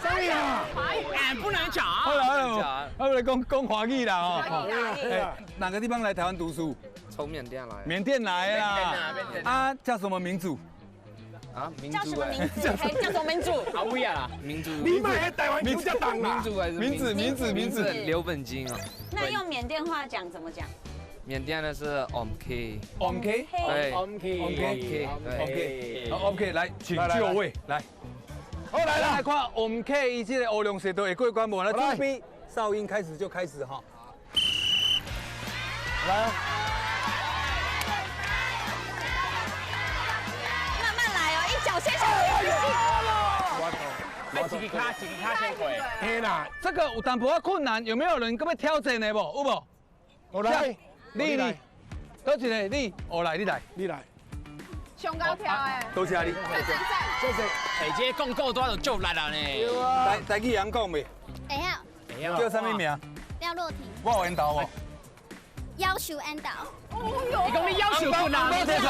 啥物啊？
华语。
俺不能讲。
好啦好啦，我来讲讲华语啦哦。哪个地方来台湾读书？
从缅甸来。
缅甸来啦。啊，叫什么民族？
啊，
叫什么名字？叫什么民族？
阿威啊，
民族。
你买台湾民族
民族还是
名字？名字名字。
刘本金啊。
那用缅甸话讲怎么讲？
缅甸的是 Omk。
Omk。
对。
Omk。
Omk。OK。OK，来，请就位，来。
好来
来看 Omk 伊这个乌龙踅道会过关无？来，准备，哨音开始就开始哈。
来。
慢慢来哦，一脚先下去。
一个跤，一个跤先过。
嘿啦，
这个有淡薄仔困难，有没有人阁欲挑战的无？有无？
我来。
你你，佗一个你，我来你来，
你来。
上高跳的。
多谢你。
谢谢。
哎，这讲够多就足力啦呢。
台台语会晓讲袂？
会晓。
会晓。
叫啥物名？
廖若婷。
我有缘投无？
夭寿缘投。
哦哟！
伊讲你夭寿困难。
红包提出来，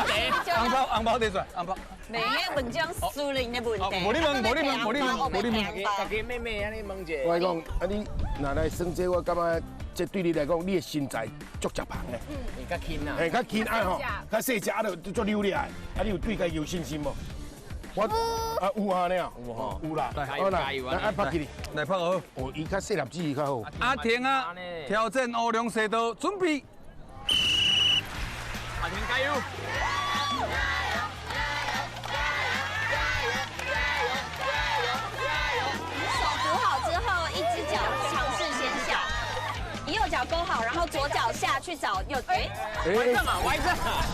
红包红包提出来，红包。
每个文章私人的问题。
无你问，无你问，无你问，无你问。
家己妹妹按呢问者。
我讲，啊你若来算这，我感觉这对你来讲，你的身材足食芳的。
嗯，较轻啊。
嘿，较轻啊吼，较细只啊，就足溜咧。啊，你有对家有信心无？我啊有啊呢，有吼，有啦。
好啦，
来拍起
来拍好。
哦，伊较细粒子较好。
阿婷啊，挑战乌龙踅道，准备。
阿婷加油！
手扶好之后，一只脚尝试先下，右脚勾好，然后左脚下去找右。哎，
歪正啊，歪正啊，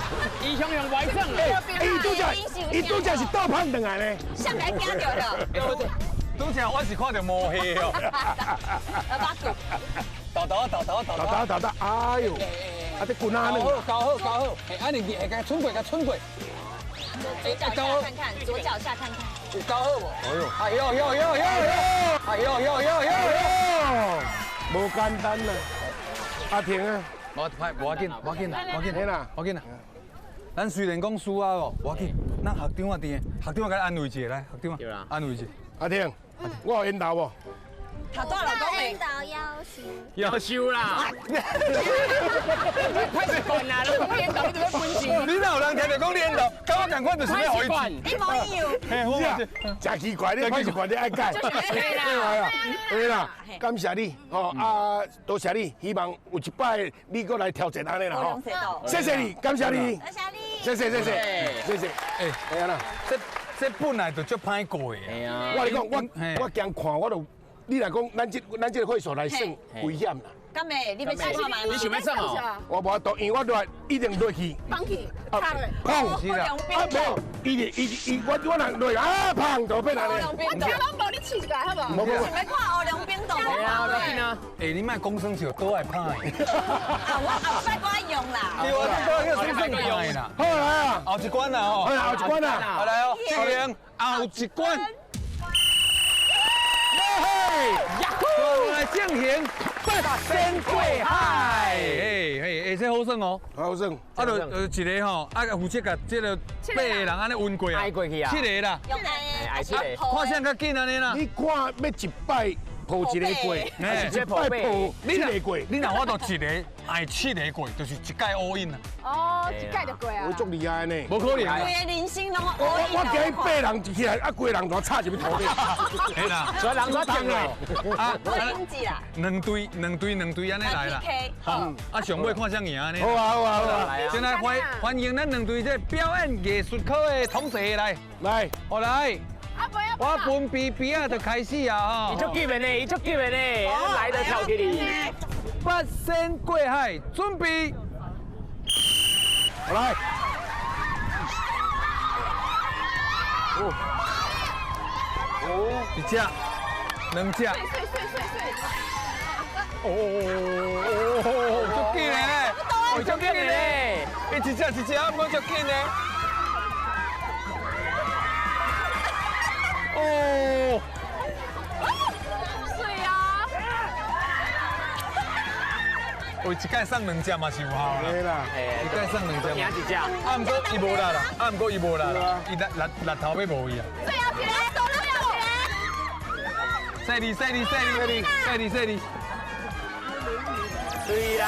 伊雄用歪正啊。
哎，伊拄只，伊拄只是倒攀转来呢。
上来惊著了。
拄只我是看著毛黑哦。
阿骨。
豆豆啊豆豆啊豆
豆啊豆豆，哎呦！啊，这滚啊！
搞好，搞好，搞好！哎，按呢，会共蠢过，共蠢过。
左脚下看看，左脚下看看。
有搞好无？哎呦！哎呦呦呦呦！哎呦呦呦呦呦！
无简单啦，阿婷啊，
无歹，无要紧，无要紧，无要紧，无要紧啦。咱虽然讲输啊哦，无要紧，咱学长啊伫，学长啊共安慰一下来，学长啊，安慰一下。
阿婷，我有缘投无？
头拄老讲
缘投夭寿。
夭寿啦！你歹习惯啦，拢讲缘投，你就欲分钱。
你哪有人听著讲你缘投，佮我仝款就是欲予伊
一模一样。
嘿，我
真奇怪，你歹习惯你爱改。对啦，对啦，感谢你，吼啊，多谢你，希望有一摆你阁来挑战按呢啦吼。谢谢你，感谢你。
多谢你。
谢谢谢谢谢谢。
欸，
哎呀啦，
这本来就足歹过的。
我跟你讲，我惊看我就。你若讲咱这个会所来算危险啦。
敢会？你欲试看觅吗？
你想欲算哦？
我无法度，因为我落一定落去。
放去。
啊，碰啊，无，伊伊伊，我若落啊，碰就变按呢。
我听拢无，你试一下好无？
无无。
想欲看乌龙冰冻无？
啊，不要紧啊。
欸，你莫讲耍笑，倒爱拍。
啊，我后摆我爱用啦。
对啊，你讲叫耍用啦。
好来啊，
后一关啦吼。
后一关啦。
好来哦，这边后一关。呀呼！来进行八仙过海，嘿嘿，欸，这好耍哦，
好耍。
啊，就一个吼，啊，负责共这个八个人按呢运过啊，
过去啊，
七个啦，
爱七个，
看啥较紧按呢啦？
你看欲一摆抱一个过，还是一摆抱七个过？
你若法度一个爱七个过，就是一届 all in 啊。
哦，一届就过啊。
我足厉害呢，
无可能。
规个人生拢 all in。
我惊八人一起来，啊，规个人就插入去土里。
嘿啦，
所以人煞重啦。
啊，
经济啦。
两队，两队，两队按呢来啦。好，啊，上尾看谁赢按呢？
好啊，好啊，好啊。
现在欢迎咱两队这表演艺术科的同学来，
来，
好来。我分边边仔就开始啊！吼，
伊足急的呢，伊足急的呢，来得跳起哩。
八仙过海，准备，
好来。
哦，哦，一只，两只。
水水水水。
哦，足紧的咧，足紧的咧，一只一只，毋过足紧的。哦，
水啊！
有一届送两只嘛是有效啦，一届送两只，
赢一只。
啊，毋过伊无力啦，啊，毋过伊无力啦，伊力力力头尾无伊啊。
最后一个，最后一个。
细腻细腻细腻细腻细腻。
对啦。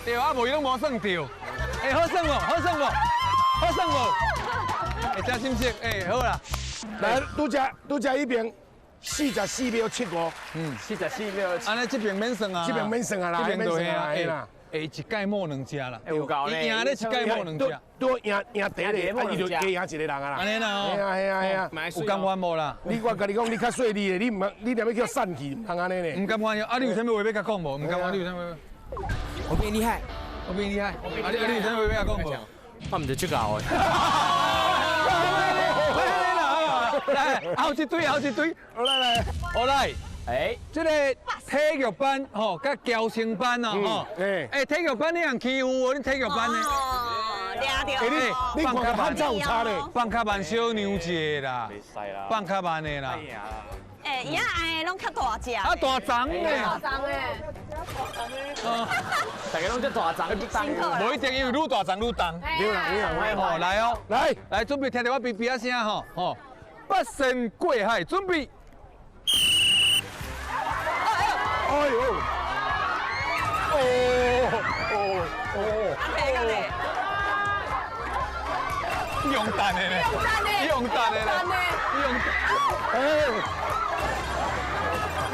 对啊，无伊拢无算著。欸，好算无？好算无？好算无？欸，真心色，欸，好啦。
来，拄则拄则彼边44.75秒，
嗯，
44秒。
按呢这边免算啊，
这边免算啊啦，
这边就
系啦。
欸，一届摸两只啦，
有够呢。
伊赢咧一届摸两只，
拄赢赢第一个，啊，伊就加赢一个人啊啦。
按呢啦哦。
系啊系啊系啊。
有甘愿无啦？
你我共你讲，你较细腻的，你毋你踮咧叫散去，毋通按呢呢。
毋甘愿啊！你有啥物话欲共讲无？毋甘愿，你有啥物？
我比你厉害，
我比你厉害。啊你有啥物话欲共讲无？
我毋是这个的。
来，后一队，后一队，
来来，
好来，
哎，
这个体育班吼，佮侨生班哦，吼，哎，体育班你人欺负哦，你体育班呢？
哦，掠著。
你你看个汉草有差咧，
放较慢小娘一个啦，放较慢的啦。
哎，伊遐爱的拢较大只。
啊，大丛的。
大丛的。
大家拢遮大丛，
无一定，因为愈大丛愈重。
对啦，对啦，
哦，来哦，
来
来，准备听著我哔哔仔声吼，吼，八仙过海，准备。
哎呦！
哦哦哦！用弹的咧，用弹的咧，用，
哎，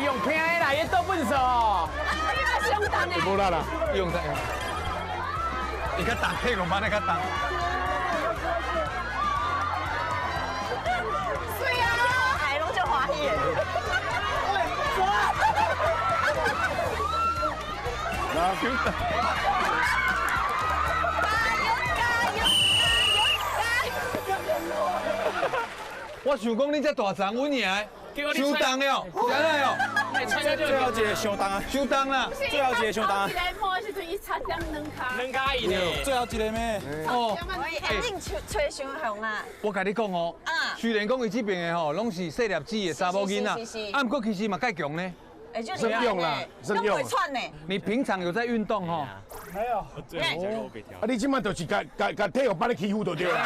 用拼的啦，伊倒粪扫。
你嘛上弹的。
无力啦，
用弹。伊较重，体育班的较重。
水啊！
哎，拢足欢喜的。
拿手弹。
加油加油加油加油！
我想讲你这大丛，阮赢，伤重了，真的哦。
最后一个伤重啊，
伤重啦，
最后一个伤重。
一个摸的时阵，伊差点两跤。
两跤伊呢？
最后一个咩？
哦，
哎，恁吹吹伤雄啊！
我共你讲哦，虽然讲伊这边的吼，拢是细粒子的查某囡仔，啊，毋过其实嘛盖强呢。
哎，就厉害呢，都不会喘呢。
你平常有在运动吼？
没有。啊，你这摆就是共共共体育班咧欺负就对啦。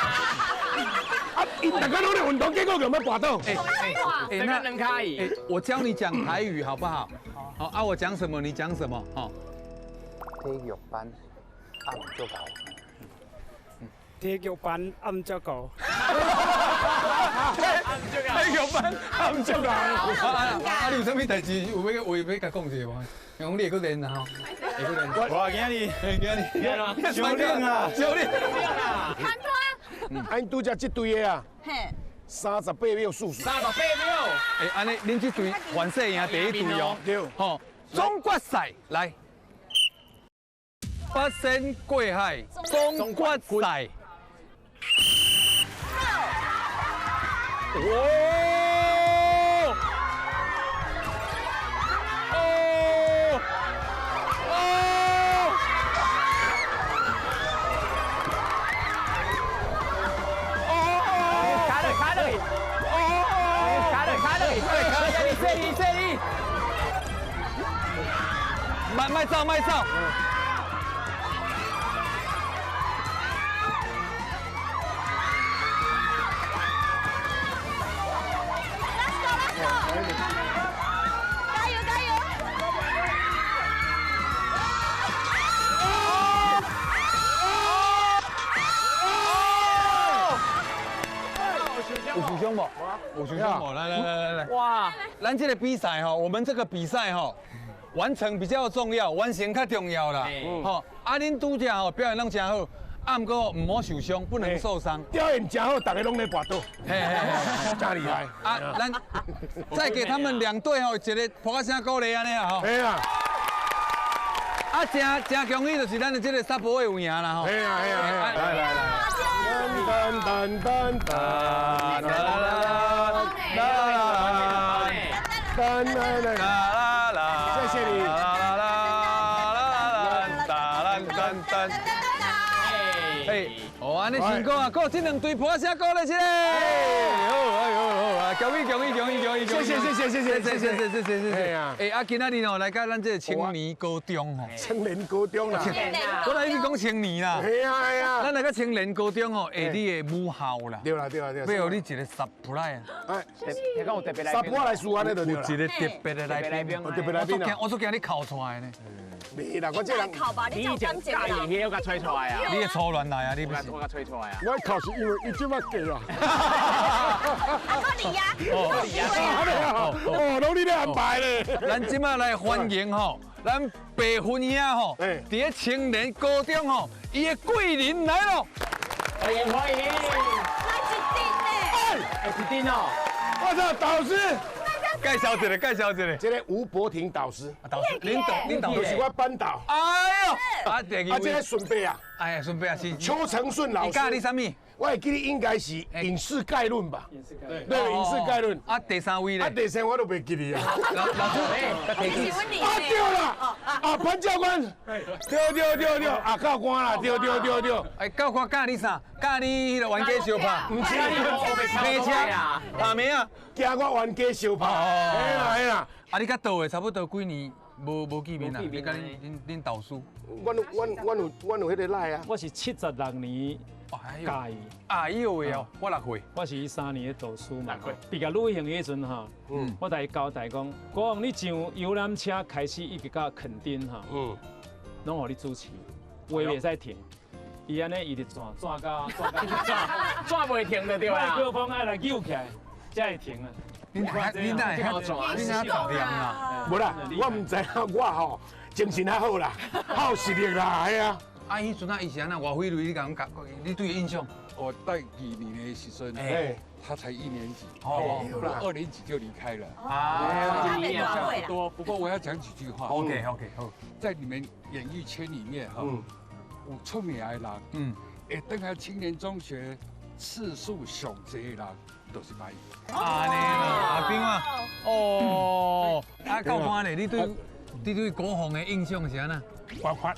啊，𪜶逐家拢咧运动，结果就欲跋倒。
哎哎，那
能开。
哎，我教你讲台语好不好？好啊，我讲什么你讲什么哦。
体育班暗足够。
体育班暗足够。
体育班暗足够。啊，你有啥物代志有欲话欲共讲一下无？讲你会阁练啊吼，会阁练。
我今日，
今日，
修炼啊，
修炼。
啊，𪜶拄才这队的啊，38秒44。
38秒。
哎，按呢，恁这队反赛赢第一队哦。
对。
吼，总决赛来。八仙过海，总决赛。哇！哦！哦！哦！
卡落卡落！
哦！
卡落卡落！这里这里。
莫莫走莫走！
加油加油！
有受伤无？有受伤无？来来来来来！
哇！
咱这个比赛吼，我们这个比赛吼，完成比较重要，完成较重要啦。吼，啊，恁拄才吼表现拢真好，啊，毋过毋好受伤，不能受伤。
表现真好，逐家拢咧跋倒，
嘿嘿嘿，
真厉害。
啊，咱再给他们两队吼一个噗仔声鼓励按呢啊吼。
嘿啊！
啊，真真恭喜，就是咱的这个沙波有赢啦吼。
嘿啊嘿啊嘿啊！来来来。噔噔噔噔啦啦啦啦啦啦啦，谢谢你。啦
啦啦啦啦啦啦。哎，哦，按呢成功啊！阁这两队噗仔声鼓励一下。好，哎好好啊，恭喜恭喜恭喜恭喜！
谢谢谢谢谢谢
谢谢谢谢谢谢。哎，啊，今仔日哦来到咱这个青年高中吼。
青年高中啦。
我来一直讲青年啦。
系啊系啊。
咱来到青年高中吼，会你的母校啦。
对啦对啦对。
欲予你一个 surprise。
哎，
听讲有特别来
宾。surprise 来输按呢就对啦。
有一个特别的来宾。
特别来宾
我足惊你哭出来呢。
袂啦，我这人。
哭吧，你就感觉啦。
你我共吹出来啊！
你的初恋来啊，你不是？
我共吹出来啊！
我哭是因为伊这摆嫁啦。
啊，阁你呀！
哦，拢你咧安排咧。
咱这摆来欢迎吼，咱白云兄吼，伫咧青年高中吼，伊的贵人来咯！
欢迎欢迎！
来一阵呢！
哎，一阵哦！
我操，导师！
介绍一下，介绍一下，
这个吴博廷导师，
导师，领导，领导，
就是我班导。
哎呦，啊，
啊，这个孙辈啊，
哎呀，孙辈啊，是
邱成顺老师。
教你啥物？
我会记得应该是影视概论吧？对，影视概论。
啊，第三位咧？
啊，第三我都袂记得啊。
老师，
啊对啦，啊潘教官，对对对对，啊教官啦，对对对对。
哎，教官教你啥？教你彼个冤家相拍？
毋是，
拍车，拍咩啊？
惊我冤家相拍。嘿啦嘿啦。
啊，你佮倒的差不多几年无见面啊？你佮恁导师？
阮有彼个赖啊。
我是76年。教伊，
哎呦喂哦，我6岁，
我是伊3年的导师嘛。毕业旅行的时阵吼，我共伊交代讲，国王你上游览车开始一直到垦丁哈，拢予你主持，话袂使停。伊按呢伊就转转到转到
转袂停就对啦。
麦克风爱来揪起来，才会停啊。
你哪你哪你哪早念啦？
无啦，我毋知影我吼精神较好啦，较有实力啦，系啊。
啊，彼阵啊，伊是按怎？外费雷，你共讲，你对伊印象？
我带2年的时阵，他才1年级，哦，我2年级就离开了。
啊，
不多。不过我要讲几句话。
OK OK 好。
在你们演艺圈里面哈，有出名的人，会转来青年中学次数上济的人，就是白。
啊，呢，阿兵啊，哦，啊，教官咧，你对国防的印象是按怎？
包括。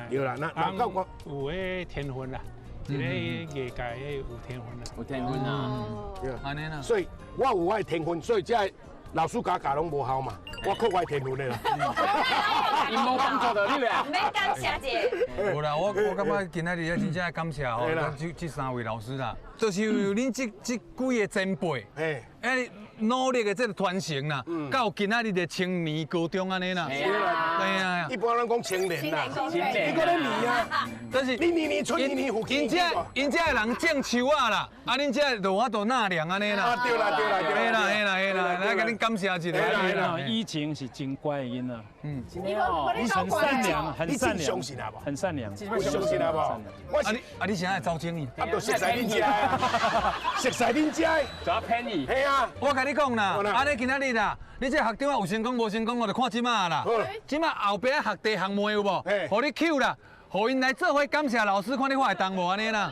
对啦，那教官
有彼天分啦，伫咧艺界有天分啦，
有天分啊，
对，所以我有我的天分，所以才老师教教拢无效嘛，我靠我的天分的啦。
伊无帮助到你啦。
免感谢者。
无啦，我感觉今仔日真正感谢吼，咱这三位老师啦，就是有恁这几个前辈，哎，努力的这个传承啦，到今仔日的青年高中按呢啦，
对啊，一般拢讲青年啦，你讲咧年啊，
但是
你年年出年年复
𪜶遮的人种树仔啦，啊，恁这就有法度纳凉按呢啦。
啊，对啦对啦对
啦，嘿啦嘿啦，来共恁感谢一下。
以前是真乖的囡仔，嗯，很善良，很善良，很善良，
相信啊无？
啊你啊你啥会走精
去？啊，就熟似恁遮，熟似恁遮，
怎骗你？
嘿啊！
我共你讲啦，按呢今仔日啦，你这学长有成功无成功，我就看这马啦。这马后壁学弟学妹有无？予你 Q 啦，予𪜶来做伙感谢老师，看你看会当无按呢啦？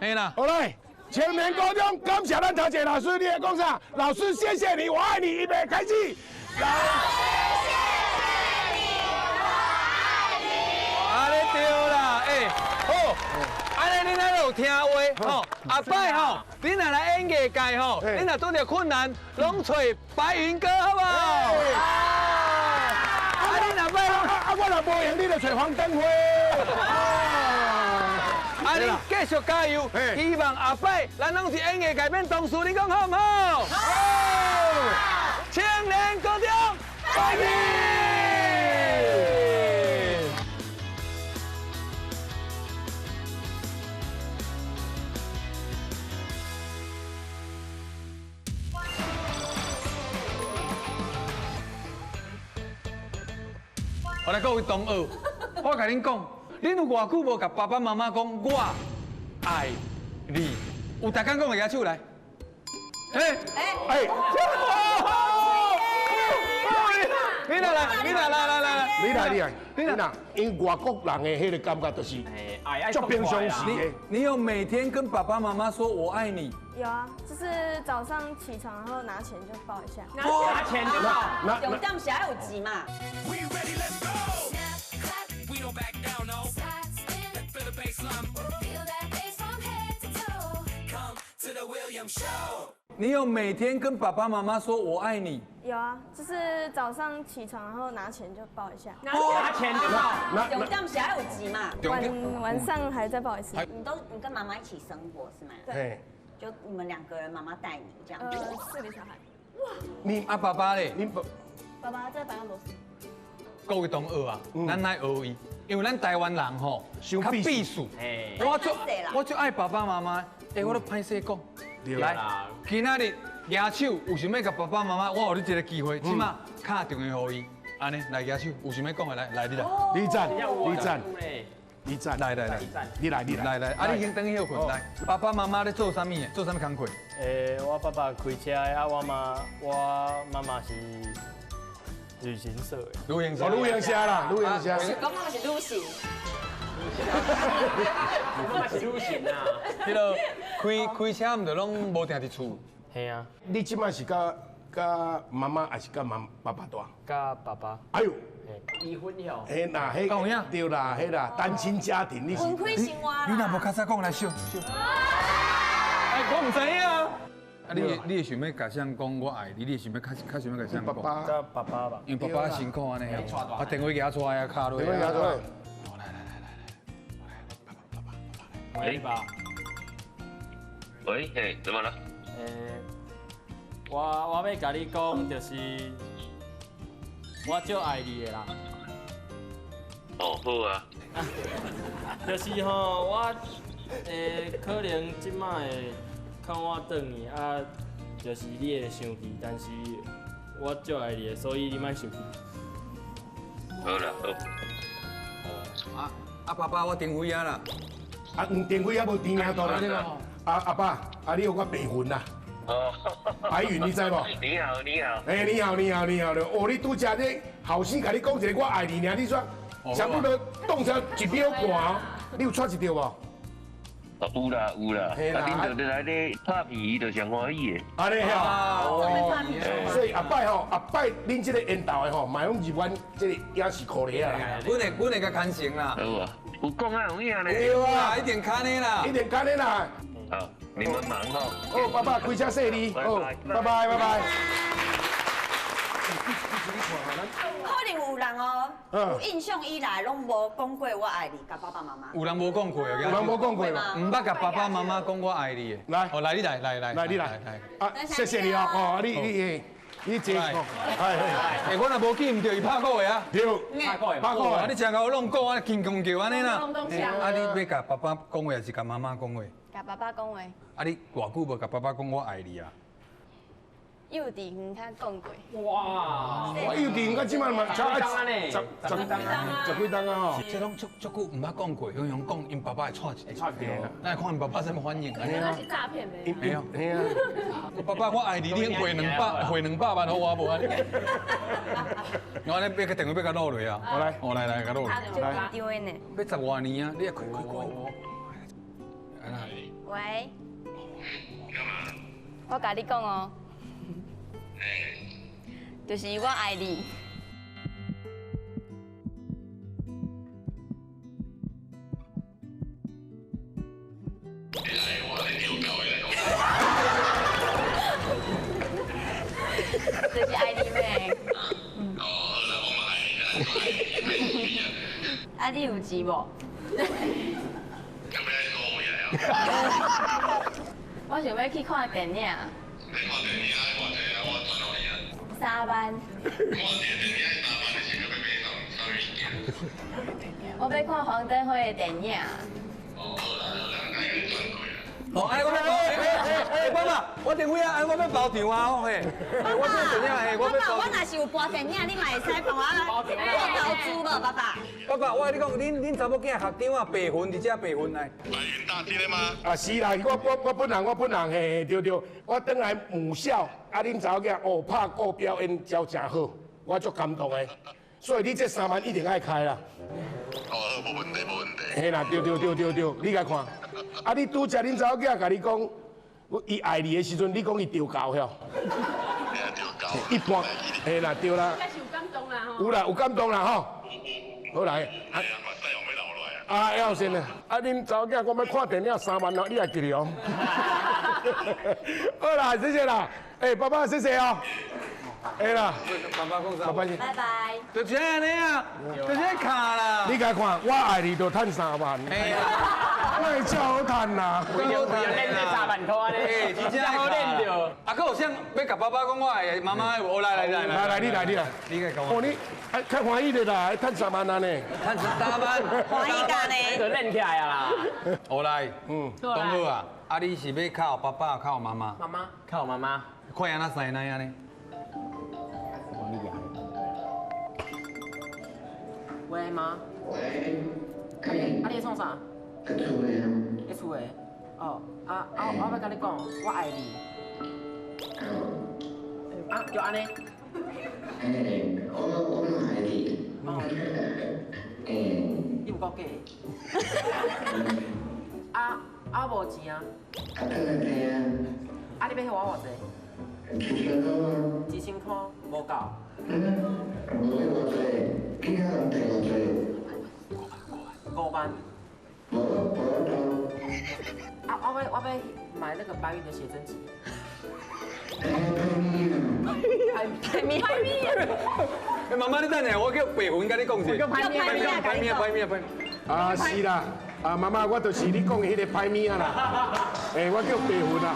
嘿啦。
好来，青年高中感谢咱头一个老师，你会讲啥？老师谢谢你，我爱你，预备开始。
老师谢谢你，我爱你。按呢对啦，欸，好，按呢恁仔有听话吼，后摆吼，恁若来演艺界吼，恁若拄著困难，拢揣白云哥好无？啊，你若摆拢，
啊，我若无闲，你就揣黄登辉。
啊，你继续加油，希望后摆咱拢是演艺界变同事，你讲好毋好？好。青年高中，拜见。好来，各位同学，我共恁讲，恁有偌久无共爸爸妈妈讲我爱你？有逐工讲的举手来。哎
哎，
你来来，你来来来来，
你来你来，你来，因外国人的彼个感觉就是，足平常时的。
你有每天跟爸爸妈妈说我爱你？
有啊，就是早上起床然后拿钱就抱一下。
拿钱就抱。
重点是爱有钱嘛。
你有每天跟爸爸妈妈说我爱你？
有啊，就是早上起床然后拿钱就抱一下。
拿钱就抱。
重点是爱有钱嘛。
晚上还再抱一次。
你跟妈妈一起生活是吗？
对。
就你们两个人，妈妈带你这样。
4个小孩。
哇。
你
啊，爸爸咧？
你爸。
爸爸在办公室。
各位同学啊，咱爱学伊，因为咱台湾人吼较避暑。我就爱爸爸妈妈，哎，我都歹势讲。来，今仔日举手有想欲共爸爸妈妈，我予你一个机会，这马敲电话予伊，按呢来举手，有想欲讲的来，来你来，
你赞，你赞，你赞，
来来来，
你来你来
来来，啊你先等去歇睏，来，爸爸妈妈咧做啥物的？做啥物工课？
我爸爸开车的，啊我妈妈是旅行社的。
旅行社，
旅行社啦，旅行社。
讲妈妈是旅行。
我是旅行啊。
彼个开车毋就拢无定伫厝。
嘿啊。
你这摆是佮妈妈还是佮爸爸住？
佮爸爸。
哎呦。
离婚了。
嘿啦，彼对啦，彼啦，单亲家庭，你是。
分开生活。
你若无较早讲来笑笑。哎，我毋知影。啊，你会想欲共谁讲我爱你？你会想欲较想欲共谁讲？
爸爸。
佮爸爸吧。
因为爸爸辛苦按呢，啊，电话举出来啊，敲落。
电话举出来。
喂，爸。
喂，嘿，怎么了？
我欲共你讲，就是我足爱你的啦。
哦，好啊。
就是吼，我可能这摆会较晚转去啊，就是你会生气，但是我足爱你的，所以你莫生气。
好啦，好。
啊啊，爸爸，我电费啊啦。
啊，黄电费还无甜领到啦。啊，阿爸，啊，你予我白云啦。
哦。
白云，你知无？
你好，你好。
哎，你好，你好，你好。哦，你拄才这后生共你讲一个我爱你尔，你说差不多冻成一秒半，你有掣一著无？
有啦有啦，啊，恁就来咧拍片，就上欢喜的。
按呢吼，所以后摆吼，后摆恁这个缘投的吼，嘛拢入阮这个影视库里啊。
阮会共牵成啦。
好啊，有讲啊有影咧。
对啊，一定牵的啦，
一定牵的啦。
好，你们忙吼。
哦，爸爸开车细腻。哦，拜拜拜拜。你看咱。
可能有人哦，有印象以來攏無講過我愛你，共爸爸媽媽。
有人無講過啊？
有人無講過嘛？
毋捌共爸爸媽媽講我愛你的。
來，
哦，來你來來來
來你來
來。
啊，謝謝你哦，哦，你這個，
欸，我若無記毋著，伊拍鼓的啊。
對，拍鼓的，拍鼓的。
你真𠢕弄鼓啊，輕功叫按呢啦。啊，你欲共爸爸講話，抑是共媽媽講話？
共爸爸講話。
啊，你偌久無共爸爸講我愛你啊？
幼稚園較講過。
哇！
我幼稚園到這擺嘛，才十幾冬啊吼。
這攏足足久毋捌講過，雄雄講，𪜶爸爸會掣一下。
掣一下。
咱來看𪜶爸爸啥物反應。
那是詐騙的。
沒有。我爸爸我愛你，你匯200匯200萬予我無啊？我按呢欲共電話欲共錄落啊！
我來，
我來來共錄。
足緊張的呢。
欲十外年啊！你也開開開。
喂。我共你講哦。就是我愛你。就是愛你咩？啊，你有錢無？我想欲去看電影。3萬。我欲看黃登輝的電影。
哦，哎，我欲哎，爸爸，我電話啊，我欲包場啊，嘿，我這電影嘿，我
爸爸，我若是有播電影，你嘛會使幫我做投資無，爸爸？
爸爸，我共你講，恁查某囝學長啊，白雲佇遮白雲來。
白雲大廳的嗎？啊，是啦，我本人嘿，對對，我轉來母校，啊，恁查某囝哦，拍鼓表演教誠好，我足感動的，所以你這3萬一定愛開啦。
哦，無問題，無問題。
嘿啦，對對對對對，你共看。啊！你拄則恁查某囝共你講，伊愛你的時陣，你講伊著猴遐？一般，嘿啦，對啦。
應該是有感動啦吼。
有啦，有感動啦吼。好來，啊，要先啦。啊，恁查某囝講欲看電影3萬哦，你也記得哦。好啦，謝謝啦。欸，爸爸，謝謝哦。哎啦，
爸爸講啥？
爸爸，
拜拜。
就是按呢啊，就是卡啦。
你共看，我愛你就趁3萬。我會真好趁啦。
為了練這3萬塊呢？
欸，真正
好練著。
啊，閣有啥欲共爸爸講我愛的，媽媽的，來來來
來來，你來你來，
你來講。
哦，你啊較歡喜的啦，趁3萬啊呢。
趁3萬，
歡喜甲呢？
就練起來啊啦。
好來，嗯，東好啊，啊你是欲靠爸爸，靠媽媽？
媽媽，靠媽媽。
看按怎師奶按呢？
喂，媽。喂。啊，你咧創啥？佇厝的。佇厝的。哦，啊啊，我欲共你講，我愛你。啊，就按呢。
欸，我嘛愛你。欸。
你有夠假的。啊啊，無錢啊。
啊，轉來提啊。
啊，你欲予我偌濟？
1000塊啊。
1000塊，無夠。
無欲偌濟，其他人提偌濟？5
萬。
無無法度。
啊，我欲買那個白雲的寫真集。
歹物歹物。
欸，媽媽你等下，我叫白雲共你講一下。
叫歹物仔
歹物仔，歹物仔，歹物。
啊，是啦，啊，媽媽，我就是你講的彼個歹物仔啦。欸，我叫白雲啦。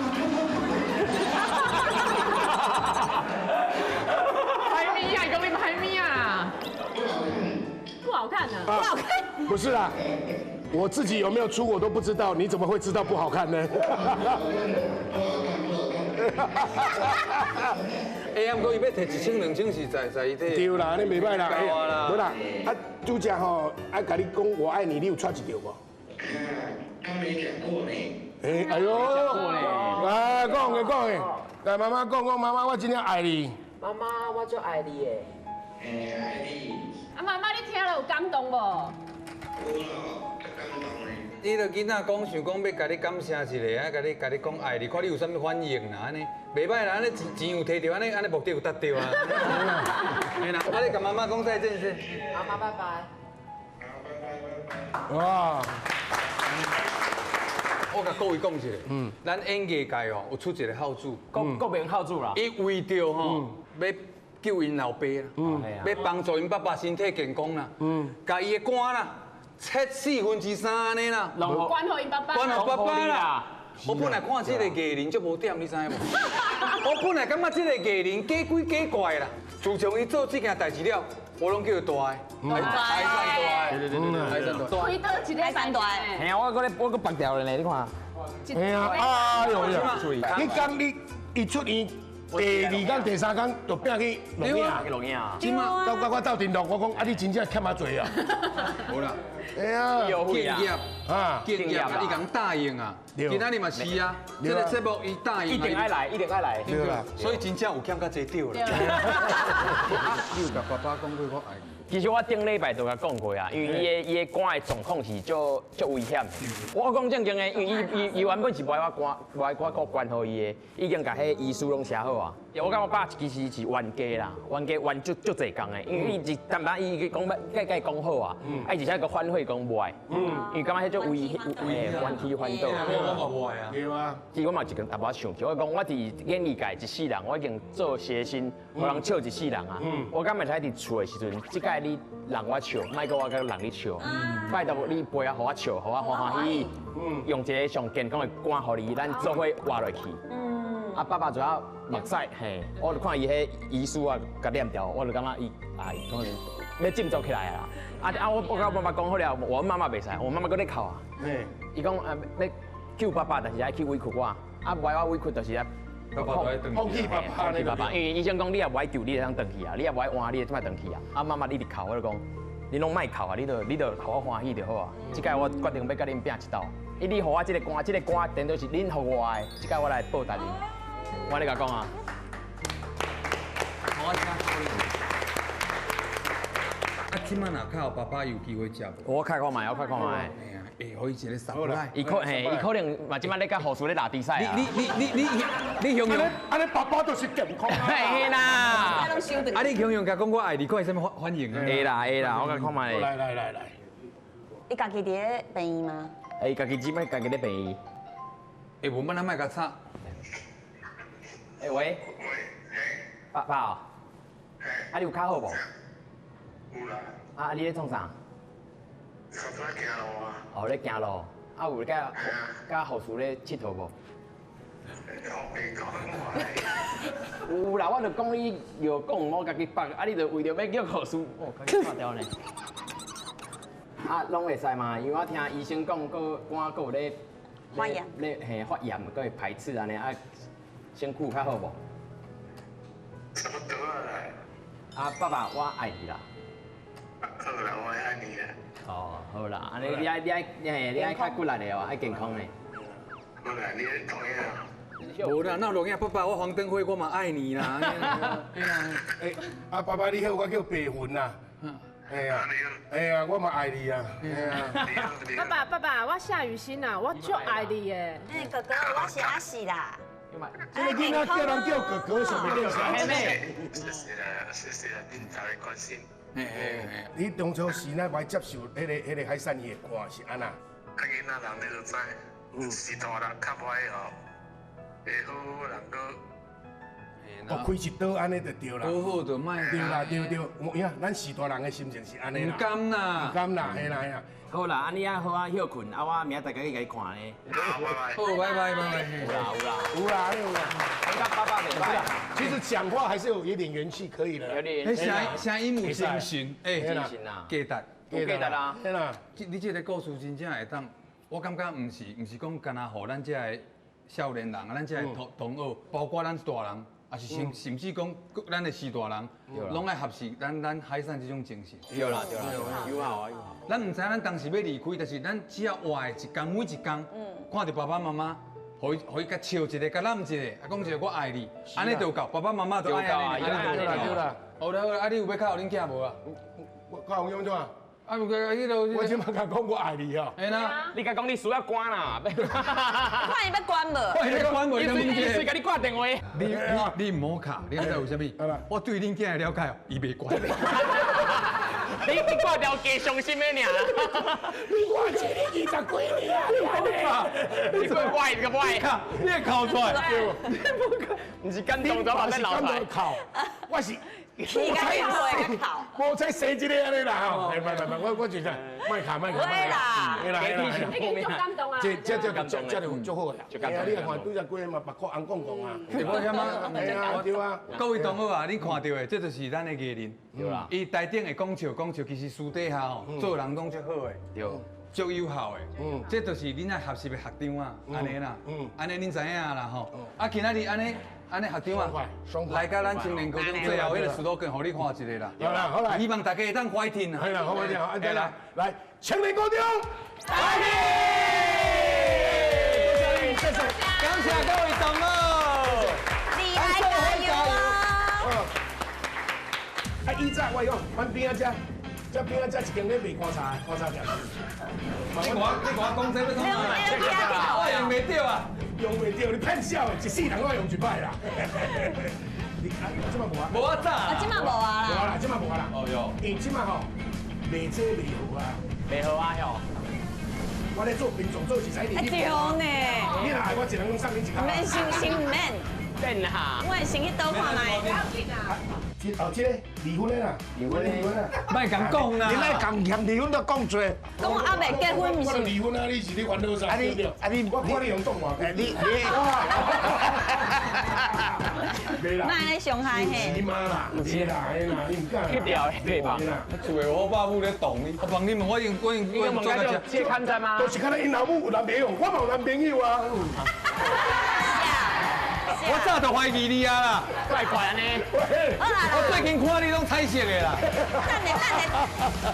歹物仔，講你歹物仔。不好看啊！
不好看。不是啦，我自己有沒有出我都不知道，你怎麼會知道不好看呢？
欸，毋過伊欲提1000、2000是在伊這。
對啦，按呢袂䆀啦，無啦。啊，拄則吼，啊，共你講我愛你，你有掣一著無？
剛沒講過呢。
欸，哎喲，來講的講的，來媽媽講講，媽媽我真正愛你。
媽媽，我足愛你的。
欸，愛你。
啊，媽媽，你聽了有感動無？
有啦，足感動的。
你著囡仔講想講欲共你感謝一下，啊，共你講愛你，看你有啥物反應啦，按呢袂䆀啦，按呢錢有提著，按呢按呢目的有達著啊。嘿啦，啊你共媽媽講再見先。
媽媽拜拜。
哇！
我共各位講一下，咱演藝界哦有出一個孝子，
國民孝子啦。
伊為著吼欲救𪜶老爸啦，欲幫助𪜶爸爸身體健康啦，共伊的肝啦切3/4按呢啦，
關予𪜶爸爸，
關予爸爸啦。我本來看這個藝人足無點，你知無？我本來感覺這個藝人假鬼假怪啦。自從伊做這件代誌了，我攏叫伊大的，海山大的，對，海山大。
開刀一個
山大。
嘿啊，我閣拔掉了呢，你看。
嘿啊，哎呦呀！你講你伊出院第二工、第三工就變去錄影，
錄影。
到我鬥陣錄，我講啊，你真正欠較濟啊。
無啦。
哎呀，
敬業啊，敬業啊，伊共答應啊，今仔日嘛是啊，這個節目伊答應，
一定愛來，一定愛來。
對啦，所以真正有欠較濟對啦。你有共爸爸講過我愛你？
其實我頂禮拜就共講過啊，因為伊的肝的狀況是足危險。我講正經的，因為伊原本是無愛我肝，無愛我閣關予伊的，已經共彼醫師攏寫好啊。我感覺我爸其實是冤家啦，冤家冤足足濟工的，因為伊一淡薄伊講欲共伊講好啊，啊伊而且閣反悔講無愛，因為感覺彼種危冤起翻倒。
我嘛無愛啊。
對啊。
其實我嘛一個淡薄想起，我講我佇演藝界一世人，我已經做諧星，予人笑一世人啊。我敢會使佇厝的時陣，這擺你讓我笑，莫閣我閣讓你笑。拜託你陪啊，予我笑，予我歡歡喜喜，用一個上健康的肝予你，咱做伙活落去。啊，爸爸主要目屎，嘿，我就看伊彼醫師啊，共念掉，我就感覺伊啊，伊可能欲振作起來啊。啊，我共我媽媽講好了，我媽媽袂使，我媽媽閣咧哭啊。伊講啊，欲救爸爸，但是愛去委屈我，啊，無愛我委屈就是啊。
放棄爸爸，
放棄爸爸，因為醫生講你若無愛救，你會當轉去啊；你若無愛換，你會怎麼轉去啊？啊，媽媽你一直哭，我就講，你攏莫哭啊，你就予我歡喜就好啊。這擺我決定欲共恁拚一鬥，伊你予我這个肝，這个肝等於是恁予我的，這擺我來報答恁。我咧共講啊。
我啊，這擺若較有爸爸有機會食無？
我看看覓，我看看覓。
會，予伊一個 surprise。
伊可能嘛，這擺咧共護士咧拉比賽啊。
你雄雄，
按呢爸爸就是健康啊。
嘿啦。
啊，你雄雄共講我愛你，看伊啥物反應啊？
會啦會啦，我共看覓。
來來來來。
伊家己佇咧病院嗎？
欸，家己這擺家己咧病院。
欸，無，咱莫共吵。
欸喂。爸爸哦。啊，你有較好無？
有啦。
啊，你咧創啥？
較早行路啊。
哦，咧行路，啊有佮護士咧𨑨迌無？有啦，我就講你藥講我家己放，啊你就為著欲叫護士，哦，家己掛掉呢。啊，攏會使嘛？因為我聽醫生講，閣肝閣有咧
發炎，
咧嘿發炎，閣會排斥按呢，啊，身軀有較好無？
差不多啦。
啊，爸爸，我愛你啦。
好啦，我也愛你啦。
哦，好啦，按呢你愛較骨力的哦，愛健康的。
好啦，你愛同意啊？
無啦，哪有錄影？爸爸，我黃登輝，我嘛愛你啦。
欸，啊，爸爸你好，我叫白雲啦。哎呀，哎呀，我嘛愛你啊。
爸爸，爸爸，我夏雨欣啊，我足愛你的。
欸，哥哥，我是阿喜啦。
這个囡仔叫人叫哥哥，什麼意思？
謝謝啦，謝謝啦，恁大家關心。
你當初是哪袂接受彼个海產伊的歌是按怎？
啊，囡仔人你就知，是大人較無愛吼，會好人閣。
哦，開一刀按呢就對啦。
好好就莫。
對啦，對對，有影，咱是大人的心情是按呢啦。
毋甘啦，
毋甘啦，嘿啦嘿啦。
好啦，按呢啊好啊歇睏，啊我明仔載再去共伊看咧。
好，拜拜。
好，拜拜拜拜。
有啦有啦
有啦有啦。
爸爸袂歹。
其實講話還是有一點元氣，可以的。
有點。
聲音有精神，欸，
精神啊，
價值，
有價值啊。
對啦。
你這個故事真正會當，我感覺毋是講干焦予咱這个少年人啊，咱這个同學，包括咱大人。也是甚至講，咱的序大人，攏愛學習咱海產這種精神。
對啦對啦，友好啊友好。
咱毋知咱當時欲離開，但是咱只要活的一工，每一工，看著爸爸媽媽，予伊共笑一下，共攬一下，啊講一個我愛你，按呢就夠，爸爸媽媽就愛按呢，
對啦對啦。
好啦好啦，啊你有欲敲予恁囝無啊？
我敲予怎？
啊，毋過彼落，
我這馬共講我愛你哦。
嘿啦，
你共講你需要關啦。
看伊欲關無？
看伊欲關無？
伊隨共你掛電話。
你毋好敲，你知為啥物？我對恁囝的了解哦，伊袂關。
你掛掉加傷心的爾。
你掛這你20幾年啊！
你怪歪個歪，
你會哭出來？
你毋是感動都把咱流出來。
我是
气甲气口。
无才生一个按呢啦吼，哎，袂袂袂，我就讲，莫卡莫卡。
会啦，
会啦会啦。
已经足感动啊！
这就足好啦。哎呀，你看对只几个嘛，目眶红光光啊。
对，我感觉。
哎呀，对啊。
各位同学啊，你看到的，这就是咱的艺人。
对啦。
伊台顶会讲笑讲笑，其实私底下吼，做人拢足好的。
对。
足有效的。这就是恁爱学习的学长啊，按呢啦。按呢恁知影啦吼。啊，今仔日按呢。按呢学长啊，来到咱青年高中最后彼个 slogan，予你看一下啦。
好啦好啦，
希望大家会当欢听啊。
好啦好啦，按呢啦，来青年高中，欢迎！谢谢，
感谢各位同学，
厉害加油哦！
啊，以前我讲，阮边仔遮，这边仔遮一间咧卖瓜茶，瓜茶店。
你我讲这欲创啥？我用袂著啊。
用袂著，你骗笑的，一世人我用一摆啦。你啊，这马无啊？
无啊，早。
啊，这马无啊啦。
无啦，这马无啊啦。
哦哟。
因为这马吼，卖这卖好啊。
卖好啊哟。
我咧做民众做是使你。
对呢。
你若爱我一人拢送你一个。
免伤心，毋免。
免啦。
我会先去倒看觅。
哦，这个离婚的啦，离婚离婚啦，
莫共讲啦，
你莫共嫌离婚都讲多。
讲阿未结婚毋是？
我离婚啊，你是咧烦恼啥？
啊你啊你，
我看你用动画，
你你，
袂啦，
莫按呢伤害嘿。
是嘛啦，是啦，哎啦，你毋敢。
去掉的对吧？
厝的我爸母咧动你，我帮你问，我用我用我用做个
这看在吗？
都是看咱𪜶老母有男朋友，我嘛有男朋友啊。
我早就怀疑你啊啦，
怪怪按呢。
我最近看你拢彩色的啦。
等下等下。